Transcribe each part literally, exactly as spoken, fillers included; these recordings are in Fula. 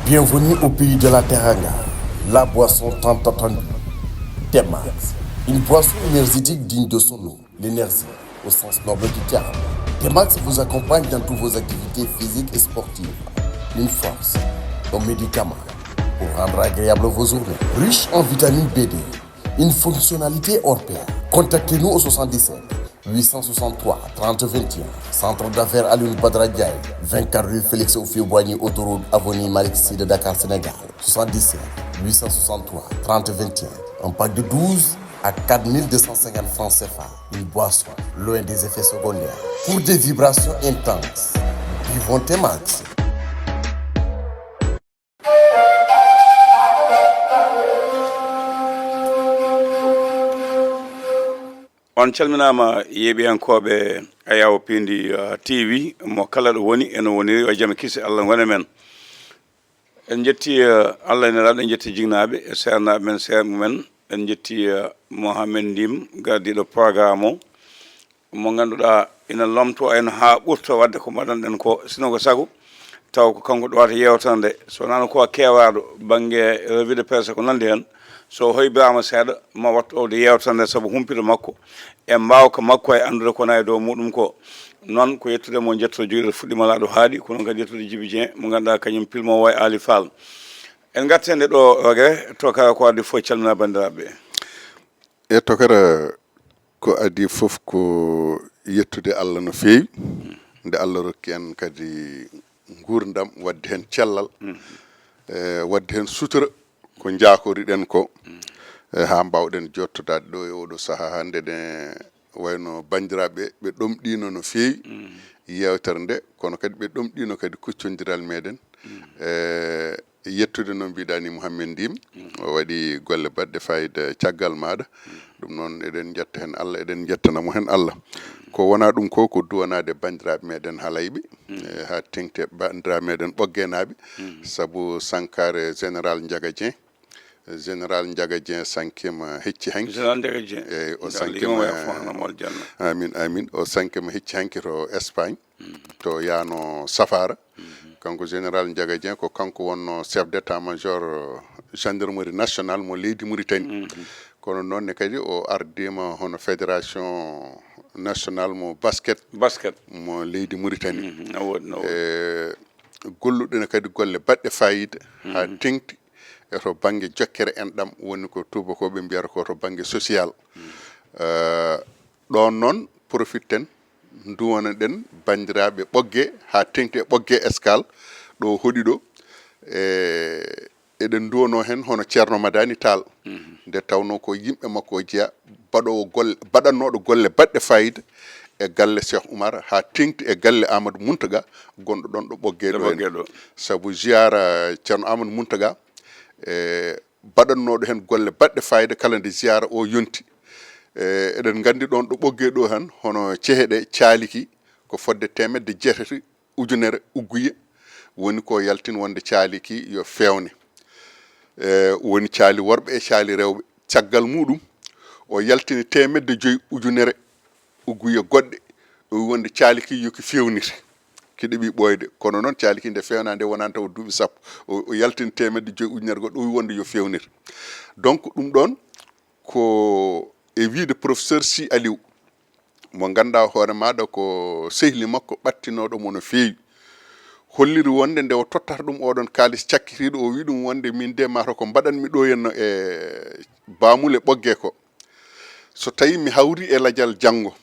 Bienvenue au pays de la Teranga, la boisson tant attendue. Temax, une boisson énergétique digne de son nom, l'énergie au sens noble du terme. Temax vous accompagne dans toutes vos activités physiques et sportives. Une force, un médicament pour rendre agréable vos journées. Riche en vitamine B deux, une fonctionnalité hors pair. Contactez-nous au soixante-dix-sept huit cent soixante-trois trente vingt et un. Centre d'affaires Alioune Badara Diaye, vingt-quatre rue Félix Houphouët-Boigny, autoroute avenue Malick Sy de Dakar, Sénégal. Soixante-dix-sept huit cent soixante-trois trente vingt et un. Un pack de douze à quatre mille deux cent cinquante francs C F A. Une boisson loin des effets secondaires. Pour des vibrations intenses, buvons Temax. On calminaama, yeeɓiyankooɓe Ayawo Piindi, uh, T V, mo kala ɗo woni, eno woniri, yo jam e kisi Allah ngone men. En njetti, uh, Allah e Nelaaɗo, en njetti jinnaaɓe e seernaaɓe men, seernaaɓe men. En njetti, uh, Mohamed Ndim, gardiiɗo programme o, mo ngannduɗaa ina lomto en haa ɓurta waɗde ko mbaɗanɗen ko, sino ko sago, taw ko kanko ɗowata yeewtere nde. So wonaano ko keewaaɗo bannge revue de presse ko nanndi heen, so hoybiraama seeɗa, ma wattu ɗowde yeewtere nde sabu humpito makko e mbaawka makko e anndude ko wona e dow muɗum ko. Noon ko yettude mo, njetto jogiiɗo fuɗɗiima laaɗo haaɗi, kono kadi yettude Jibi Dieng mo ngannduɗaa kañum pilmoowo e Ali Fall. En ngartii heen e ɗo, Roge, to kala ko adii fof, calmina banndiraaɓe ɓe. E tokara, ko adii fof ko yettude Allah no feewi, nde Allah rokki en kadi nguurndam, waɗde heen cellal, e waɗde heen sutura, ko njaakoriɗen ko, e haa mbaawɗen jooɗtodaade ɗo e ooɗoo sahaa hannde, ne wayno banndiraaɓe ɓe ɗomɗiino no feewi yeewtere nde, kono kadi ɓe ɗomɗiino kadi kuccondiral meɗen. E yettude no mbiɗa ni Mouhamed Ndim, o waɗi golle baɗɗe fayida caggal maɗa. Ɗum noon eɗen njetta heen Allah, eɗen njettana mo heen Allah. Ko wona ɗum ko, ko duwanaade banndiraaɓe meɗen Halayɓe, e haa teŋti e banndiraaɓe meɗen Ɓoggeenaaɓe, sabu sankaare Général Ndiaga Dieng. Général Ndiaga Dieng sankima hecci hanki. Général Ndiaga Dieng. Eyi, o sankima. Amin, amin. O sankima hecci hanki to Espagne, to yaano Safara. Kanko Général Ndiaga Dieng ko kanko wonno chef d'état-major gendarmerie nationale mo leydi Mauritanie. Kono noon ne kadi o ardima hono fédération nationale mo basket. Basket. Mo leydi Mauritanie. E golluɗo ne kadi golle baɗɗe fayida haa teŋti e to bannge jokkere enɗam, woni ko tuubakooɓe mbiyata ko to bannge social. Eh, ɗoon noon, profitten, nduwanaɗen banndiraaɓe Ɓoggee, haa teŋti e Ɓoggee Escale, ɗo hoɗi ɗo. E, eɗen nduwanoo heen hono Ceerno Madani Taal, nde tawnoo ko yimɓe makko o jeyaa, baɗoowo golle, baɗannooɗo golle baɗɗe fayida e galle Cheikh Oumar, haa teŋti e galle Amadou Mountaga, gonɗo ɗoon ɗo Ɓoggee ɗo en. Sabu ziyaara Ceerno Amadou Mountaga, e baɗannooɗo heen golle baɗɗe fayida kala nde ziyaara o yonti. E, eɗen nganndi ɗoon ɗo Ɓoggee ɗo heen, hono cehe ɗe caaliki ko fodde teemedde jeetati ujunere ugguye, woni ko yaltin wonde caaliki yo feewne. E, woni caali worɓe e caali rewɓe. Caggal muɗum, o yaltini teemedde joyi ujunere ugguye goɗɗe, o wi wonde caaliki yo ki feewnite. Ki ɗeɓi ɓooyde, kono noon caaliki nde feewna nde wonani taw duuɓi sappo. O, o yaltini teemedde joyi ujunere goɗɗe, o wi wonde yo feewnite. Donc ɗum ɗoon ko e wiyde professeur Sy Aliou, mo ngannduɗaa hoore maaɗa ko sehli makko ɓattinooɗo mo no feewi. Holliri wonde nde o tottata ɗum oɗon kaalis cakkitiiɗo, o wi ɗum wonde min de mataw ko mbaɗanmi ɗo henno e baamule Ɓoggee ko, so tawi mi hawri e lajal janngo,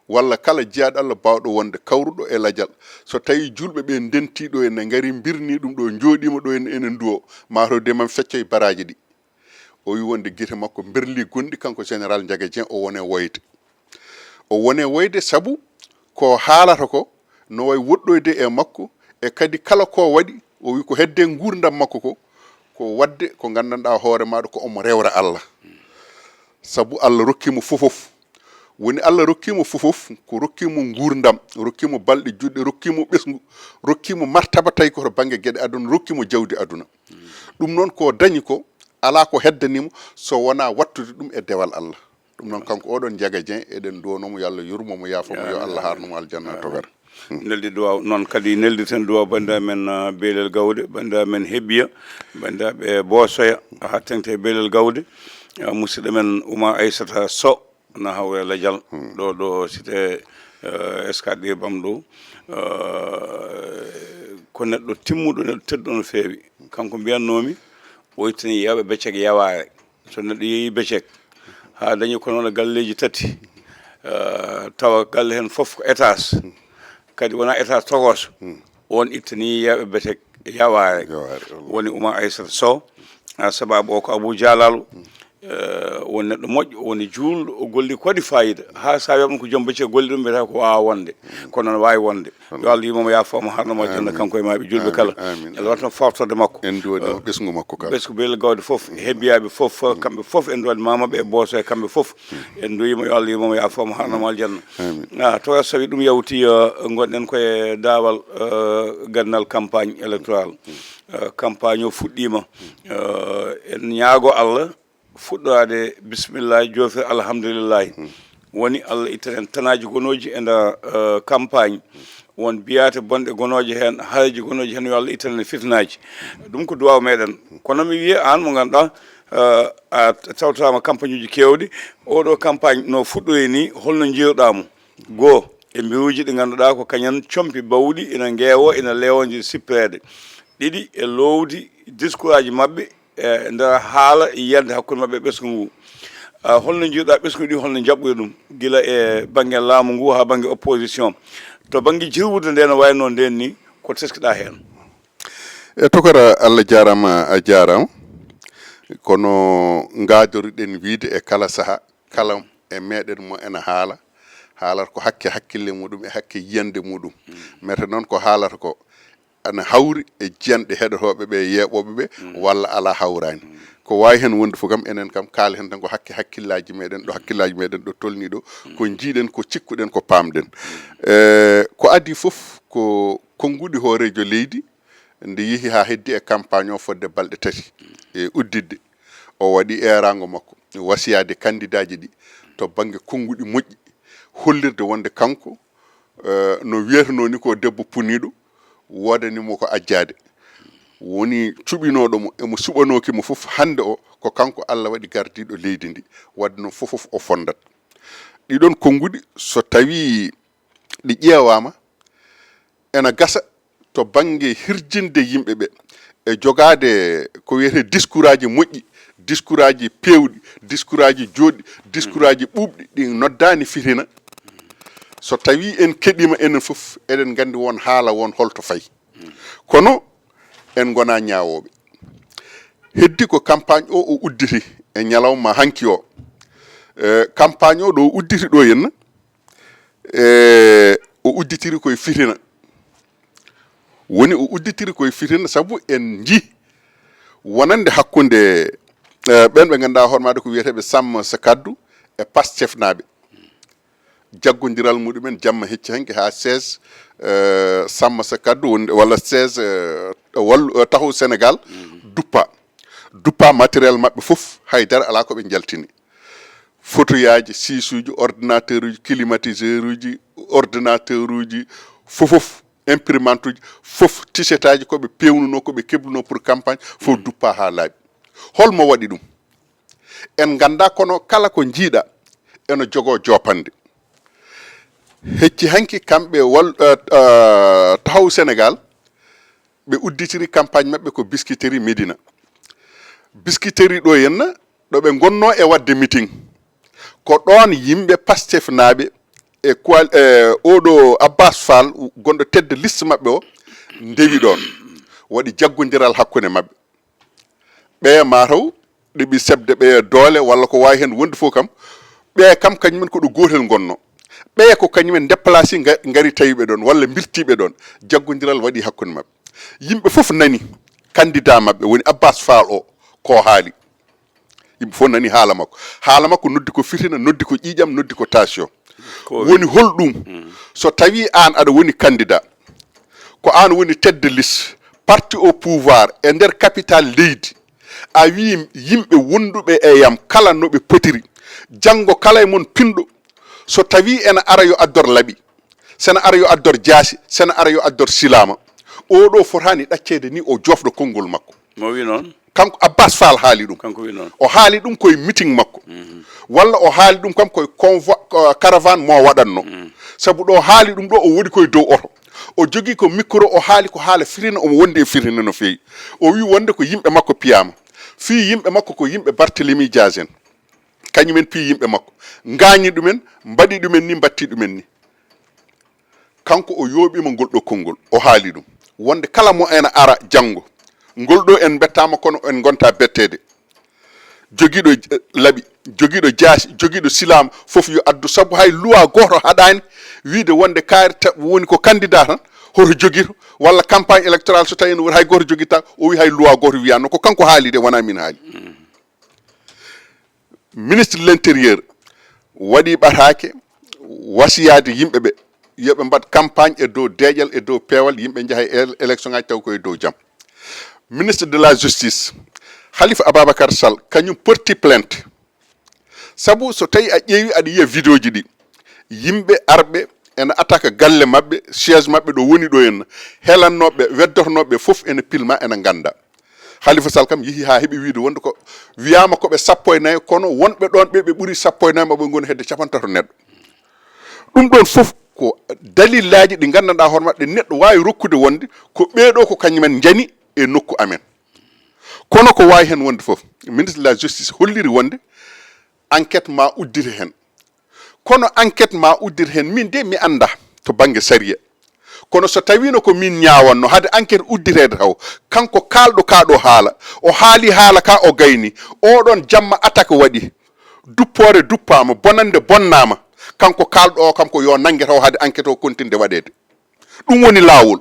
walla kala jiyaaɗo Allah baawɗo wonde kawruɗo e lajal, so tawi juulɓe ɓe ndentii ɗo henno, ngari mbirnii ɗum ɗo, njooɗiima ɗo henno, enen nduwo, mataw de mami feccoy baraaji ɗi. O wi wonde gite makko mberli gonɗi, kanko Général Ndiaga Dieng, o wone woyde. O wone woyde sabu ko haalata ko no wayi woɗɗoyde e makko, e kadi kala ko waɗi, o wi ko hedde nguurndam makko ko, ko waɗde ko nganndanɗaa hoore maaɗa ko omo rewra Allah. Sabu Allah rokkiimo fofof. Woni Allah rokkiimo fofof, ko rokkiimo nguurndam, rokkiimo balɗe juɗɗe, rokkiimo ɓesngu, rokkiimo martaba tawi ko to bannge geɗe aduna, rokkiimo jawdi aduna. Ɗum noon ko dañi ko, alaa ko heddaniimo so wonaa waɗtude ɗum e dewal Allah. Ɗum noon kanko oɗon Ndiaga Dieng, eɗen nduwanoo mo yo Allah yurmo mo, yaafo mo, yo Allah haarnu mo aljanna togara. Neldi duwaw. Noon kadi neldirten duwaw banndiraaɓe men, ah, Beelel Gawde, banndiraaɓe men Hebbiya, banndiraaɓe Boosoya, haa teŋti e Beelel Gawde. Ah, musidɗo men Oumar Aissata Sow, na hawre Ladial, ɗo, ɗo cité, eh, Scat Urbam ɗo. Eh, ko neɗɗo timmuɗo, neɗɗo tedduɗo no feewi. Kanko mbiyatnoomi, o ittani yawɓe beccek yawaare. So neɗɗo yeeyi beccek, haa dañi ko noon galleeji tati, eh, tawa galle heen fof ko étage, kadi wonaa étage tokoso, on ittani yawɓe beccek yawaare. Yawaare, wallaahi. Woni Oumar Aissata Sow, ah, sababu o ko Abou Dialalo, eh, woni neɗɗo moƴƴo, woni juulɗo, o golli ko waɗi fayida. Haa so a wiyaama ko joom beccek golli ɗum, mbiyata ko waawaa wonde. Kono no waawi wonde. Yo Allah yurmo mo, yaafo mo, harno mo aljanna, kanko e maaɓe juulɓe kala. Amin, amin. Allah waɗa tan fawtorde makko. En nduwani mo ɓesngu makko kala. Ɓesngu Beelel Gawde fof, e Hebbiyaaɓe fof, kamɓe fof en nduwani maamaɓe e Booso e kamɓe fof. En nduwiima, yo Allah yurmo mo, yaafo mo, harno mo aljanna. Amin. Ah, to so tawi ɗum yawti, eh, ngonɗen ko e daawal, eh, gandal campagne électorale. Eh, campagne o fuɗɗiima. Eh, en ñaago Allah fuɗɗoraade bismillahi, joofir alhamdulillahi. Woni Allah ittanen tanaaji gonooji e nder, eh, campagne. Won biyaate bonɗe gonooje heen, hareeji gonooji heen, yo Allah ittanen fitinaaji. Ɗum ko duwaaw meɗen. Kono mi wiya aan mo ngannduɗaa, eh, a tawtoraama campagne uji keewɗi, oɗo campagne no fuɗɗori ni, holno njiiruɗaa mo? Goo, e mbiruuji ɗi ngannduɗaa ko kañum compi bawɗi ina ngeewo, ina leewondiri sippireede. Ɗiɗi, e loowdi discours aji maɓɓe, e nder haala yiyannde hakkunde maɓɓe e ɓesngu ngu. Ah, holno njiiruɗaa ɓesngu ɗi, holno njaɓɓori ɗum, gila e bannge laamu ngu haa bannge opposition? To bannge jirwude nde no wayno nden ni, ko teskiɗaa heen? E tokara, Allah jaaraama, a jaaraama. Kono ngaadoriɗen wiide e kala saha, kala e meɗen mo ena haala, haalata ko hakke hakkille muɗum e hakke yiyannde muɗum. Mete noon ko haalata ko ana hawri e jiyanɗe heɗotooɓe ɓe, yeeɓooɓe ɓe, walla alaa hawraani. Ko waawi heen wonde fof kam, enen kam kaala heen tan ko hakke hakkillaaji meɗen, ɗo hakkillaaji meɗen ɗo tolni ɗo, ko njiiɗen, ko cikkuɗen, ko paamɗen. Eh, ko adii fof ko konnguɗi hooreejo leydi, nde yehi haa heddi e campagne o fodde balɗe tati e udditde, o waɗi eeraango makko, wasiyaade kandidaaji ɗi to bannge konnguɗi moƴƴi, hollirde wonde kanko, eh, no wiyetenoo ni ko debbo puniiɗo, woodani mo ko ajjaade. Woni cuɓinooɗo mo, emo suɓanooki mo fof, hannde o ko kanko Allah waɗi gardiiɗo leydi ndi. Waɗde noon fof, fof o fonndat. Ɗiɗon konnguɗi, so tawii ɗi ƴeewaama, ena gasa to bannge hirjinde yimɓe ɓe e jogaade ko wiyetee discours aji moƴƴi, discours aji peewɗi, discours aji jooɗɗi, discours aji ɓuuɓɗi, ɗi noddaani fitina. So tawii en keɗiima enen fof, eɗen nganndi won haala, won holto fayi. Kono en ngonaa ñaawooɓe. Heddi ko campagne o, o udditi e ñalawma hanki o. Eh, campagne o ɗo udditi ɗo henna, e o udditiri koye fitina. Woni o udditiri koye fitina sabu en njii wonande hakkunde, eh, ɓen ɓe ngannduɗaa hoore maɓɓe ko wiyeteeɓe Sàmm Sa Kàddu e Pastefnaaɓe. Jaggondiral muɗumen jamma hecci hanki haa siège, eh, Sàmm Sa Kàddu woni, walla siège, eh, wallu, eh, Taxawu Sénégal duppa. Duppa matériel maɓɓe fof, hay dara alaa ko ɓe njaltini. Fotoyaaji, siisuuji, ordinateur uji, climatiseur uji, ordinateur uji, fof, fof, imprimante uji, fof, t-shirt aji ko ɓe peewnunoo, ko ɓe keblunoo pour campagne, fof duppa haa laaɓi. Hol mo waɗi ɗum? En nganndaa, kono kala ko njiiɗaa ena jogoo joopande. Hecci hanki kamɓe wal-, eh, eh, Taxawu Sénégal, ɓe udditiri campagne maɓɓe ko Biscuiterie Médina. Biscuiterie ɗo henna, ɗo ɓe ngonnoo e waɗde meeting. Ko ɗoon yimɓe Pastefnaaɓe e coal-, e oɗo Abbas Fall, gonɗo tête de liste maɓɓe o, ndewi ɗoon. Waɗi jaggondiral hakkunde maɓɓe. Ɓeya mataw ɗeɓi sebde ɓeya doole walla ko waawi heen wonde fof kam, ɓeya kam kañumen ko ɗo gootel ngonnoo. Ɓeya ko kañumen déplacé nga-, ngari tawi ɓe ɗoon walla mbirti ɓe ɗoon. Jaggondiral waɗi hakkunde maɓɓe. Yimɓe fof nani candidat maɓɓe woni Abbas Fall o ko haali. Yimɓe fof nani haala makko. Haala makko noddi ko fitina, noddi ko ƴiiƴam, noddi ko tension. Woni hol ɗum? So tawii aan aɗa woni candidat, ko aan woni tête de liste, parti au pouvoir e nder capital leydi, a wii yimɓe wonduɓe e yam kala no ɓe potiri, janngo kala e mon pinɗo, so tawii ena ara yo addor laaɓi. Sena ara yo addor jaasi, sena ara yo addor silaama. Oɗo fotaani ɗacceede ni o jofɗo konngol makko. Mo wi noon? Kanko Abbas Fall haali ɗum. Kanko wi noon. O haali ɗum koye meeting makko. Mm -hmm. Walla o haali ɗum kam koye convoi, uh, caravane mo waɗatno. Mm -hmm. Sabu ɗo haali ɗum ɗo o woni koye dow oto. O jogii ko micro o haali ko haala firina omo wondi e firina no feewi. O wi wonde ko yimɓe makko piyama. Fii yimɓe makko ko yimɓe Barthélemy Dias en. Kañumen piyi yimɓe makko. Ngaañi ɗumen, mbaɗi ɗumen ni, mbatti ɗumen ni. Kanko o yooɓiima ngol ɗo konngol, o haali ɗum wonde kala mo ena ara janngo, ngol ɗo en mbettaama kono en ngonta betteede. Jogiiɗo laɓi, jogiiɗo jaasi, jogiiɗo silaama fof yo addu, sabu hay luwa gooto haɗaani wiide wonde kaari woni ko candidat tan hoto jogito, walla campagne électorale so tawi ene woni hay gooto jogitta, o wi hay luwa gooto wiyanno, ko kanko haali de wona min haali. Ministre de l'intérieur waɗi ɓataake wasiyaade yimɓe ɓe yo ɓe mbaɗ campagne e dow deeƴal e dow peewal, yimɓe njaha e élection ngaji taw ko e dow jam. Ministre de la justice, Khalifa Ababacar Sall, kañum porti plainte. Sabu so tawi a ƴeewi aɗa yiya vidéo ji ɗi, yimɓe arɓe ena attaque galle maɓɓe, siège maɓɓe ɗo woni ɗo henna, helannoɓe weddotonoɓe fof ena pilma ena ganda. Khalifa Sall kam yehi ha heɓi wiide wonde ko wiyama koɓe sappo e nayo, kono wonɓe ɗon ɓe ɓe ɓuuri sappo e nayo maɓe goni hedde capantato neɗɗo. Ɗum ɗon fof ko dalillaji ɗi gandanɗa hoore maɓɓe neɗɗo wawi rokkude wonde ko ɓeeɗo ko kañumen jani e nokku amen. Kono ko wawi hen wonde fof, ministre de la justice holliri wonde enquête ma uddite hen. Kono enquête ma uddite hen, min de mi anda to banggue sariya. Kono so tawino ko min ñawanno hade enquête udditede taw, kanko kalɗo ka ɗo haala, o haali haala ka o gayni, oɗon jamma attaque waɗi, duppore duppama, bonande bonnama, kanko kalɗo o kam ko yo nangge taw hade enquête o continde waɗede. Ɗum woni laawol.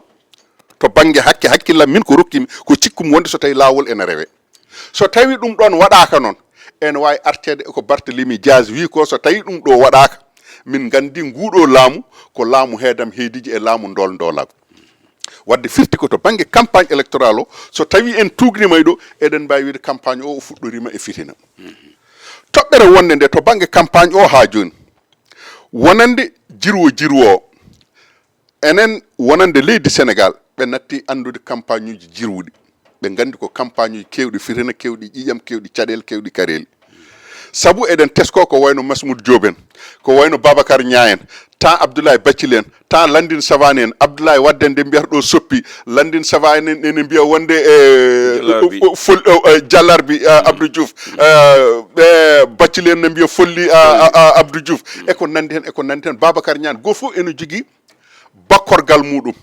To bannge hakke, hakkillam min ko rokkimi, ko cikkumi wonde so tawi laawol ene rewe. So tawi ɗum ɗon waɗaaka noon, ene waawi arteede e ko Barthélemy Dias wii ko, so tawi ɗum ɗo waɗaaka, min nganndi nguuɗo laamu ko laamu heedam heediji e laamu ndool ndoolaagu. Wadde firti ko to bannge campagne électorale o, so tawi en tuugniima e ɗo, eɗen mbaawi wiide campagne o, o fuɗɗoriima e fitina. Toɓɓere wonde nde to bannge campagne o haa jooni, wonande jirwo jirwo o, enen wonande leydi Sénégal, ɓe natti anndude campagne uji jirwuɗi. Ɓe nganndi ko campagne uji keewɗi fitina, keewɗi ƴiiƴam, keewɗi caɗeele, keewɗi kareeli. Sabu eɗen tesko ko wayno Masmoud Diop en, ko wayno Babacar Niang en, temps Abdoulaye Bathily en, temps Landing Savané en, Abdoulaye Wade en nde mbiyata ɗo soppi, Landing Savané en ene mbiya wonde e Jallarbi. Fol, e, Jallarbi, e, Abdou Diouf, e, ɓe Bathily en ne mbiya folli, a, a, a, Abdou Diouf, e ko nanndi heen, e ko nanndi heen. Babacar Niang, gooto fof ene jogii bakkorgal muɗum.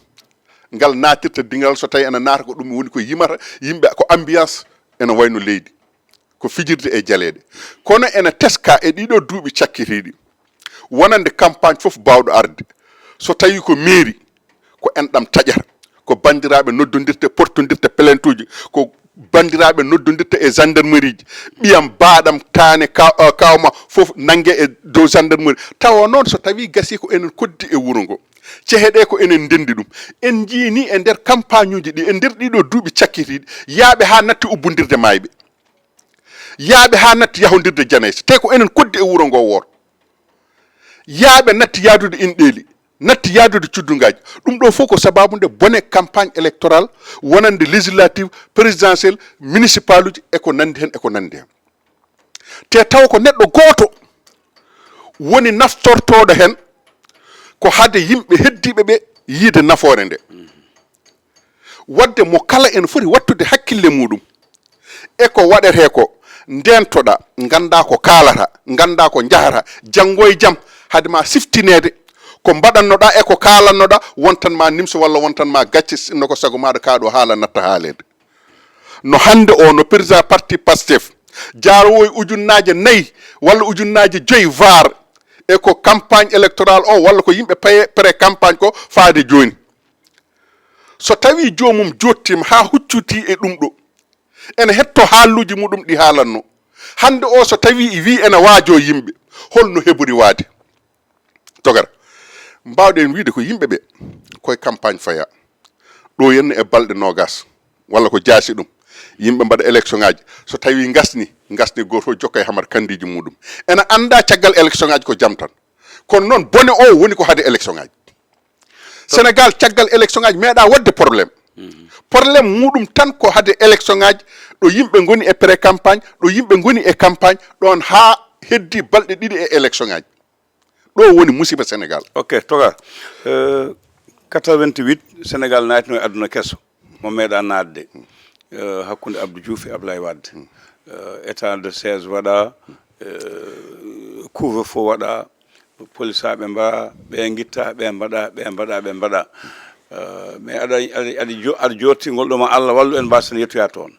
Ngal naatirta dingal so tawi ena naata ko ɗum woni ko yimata yimɓe, ko ambiance ena wayno leydi, ko fijirde e jaleeɗe. Kono ena teska e ɗiɗo duuɓi cakkitiiɗi, wonande campagne fof baawɗo arde, so tawi ko mairie, ko enɗam taƴata, ko banndiraaɓe noddondirta, portondirta plainte uji, ko banndiraaɓe noddondirta e gendarmerie ji, ɓiyam, baaɗam, taane, ka-, eh, kawma fof nannge e dow gendarmerie. Tawa noon so tawi gasii ko enen koddi e wuro ngo, cehe ɗe ko enen ndenndi ɗum. En njiyii ni e nder campagne uji ɗi, e nder ɗiɗo duuɓi cakkitiiɗi, yaaɓe haa natti ubbondirde maayɓe. Yaaɓe haa natti yahondirde janayse, te ko enen koddi e wuro ngo wooto. Yaaɓe natti yaadude inɗeeli, natti yaadude cuddungaaji. Ɗum ɗo fof ko sababu nde bone campagne électorale wonande législative, présidentielle, municipal uji e ko nanndi heen, e ko nanndi heen. Te taw ko neɗɗo gooto woni naftortooɗo heen ko hade yimɓe heddiiɓe ɓe yiide nafoore nde. Wadde mo kala ene foti wattude hakkille muɗum e ko waɗetee ko, ndeentoɗa, ngannda ko kaalata, ngannda ko njahata, janngo e jam, hade ma siftineede ko mbaɗannoɗa e ko kaalannoɗa, wontan ma nimso walla wontan ma gacce, sinno ko sago maɗa ka ɗo haala natta haaleede. No hannde o, no président parti Pastef, jaarowo e ujunnaaje nayi walla ujunnaaje joyi var e ko campagne électorale o walla ko yimɓe paye pré campagne ko faade jooni. So tawi joomum jottiima haa hucciti e ɗum ɗo, ene hetto haalluuji muɗum ɗi haalanno. Hannde o so tawi wi ene waajo yimɓe, holno heɓori waade? Togara, mbaawɗen wiide ko yimɓe ɓe koye campagne faya. Ɗo henna e balɗe noogas, walla ko jaasi ɗum, yimɓe mbaɗa élection ngaji. So tawi ngasni, ngasni gooto fof jokka e hamar kandiiji muɗum. Ene annda caggal élection ngaji ko jam tan. Kono noon bone o woni ko hade élection ngaji. Sénégal, caggal élection ngaji meeɗa waɗde problème. Problème muɗum tan ko hade élection ngaji, ɗo yimɓe ngoni e pré campagne, ɗo yimɓe ngoni e campagne, ɗon haa heddi balɗe ɗiɗi e élection ngaji. Ɗo woni musiba Sénégal. Ok, Toga. Euh, quatre-vingt-huit, Sénégal naatino e aduna keso. Mo meeɗa naatde. Euh, hakkunde Abdou Diouf e Ablaye Wade. Euh, état de siège waɗa, euh, couvre feu waɗa, polisaaɓe mba, ɓe ngitta, ɓe mbaɗa, ɓe mbaɗa, ɓe mbaɗa. Euh, mais aɗa, aɗa, aɗa jo-, aɗa jotti ngol ɗoma Allah wallu en mbasen yettoya toon.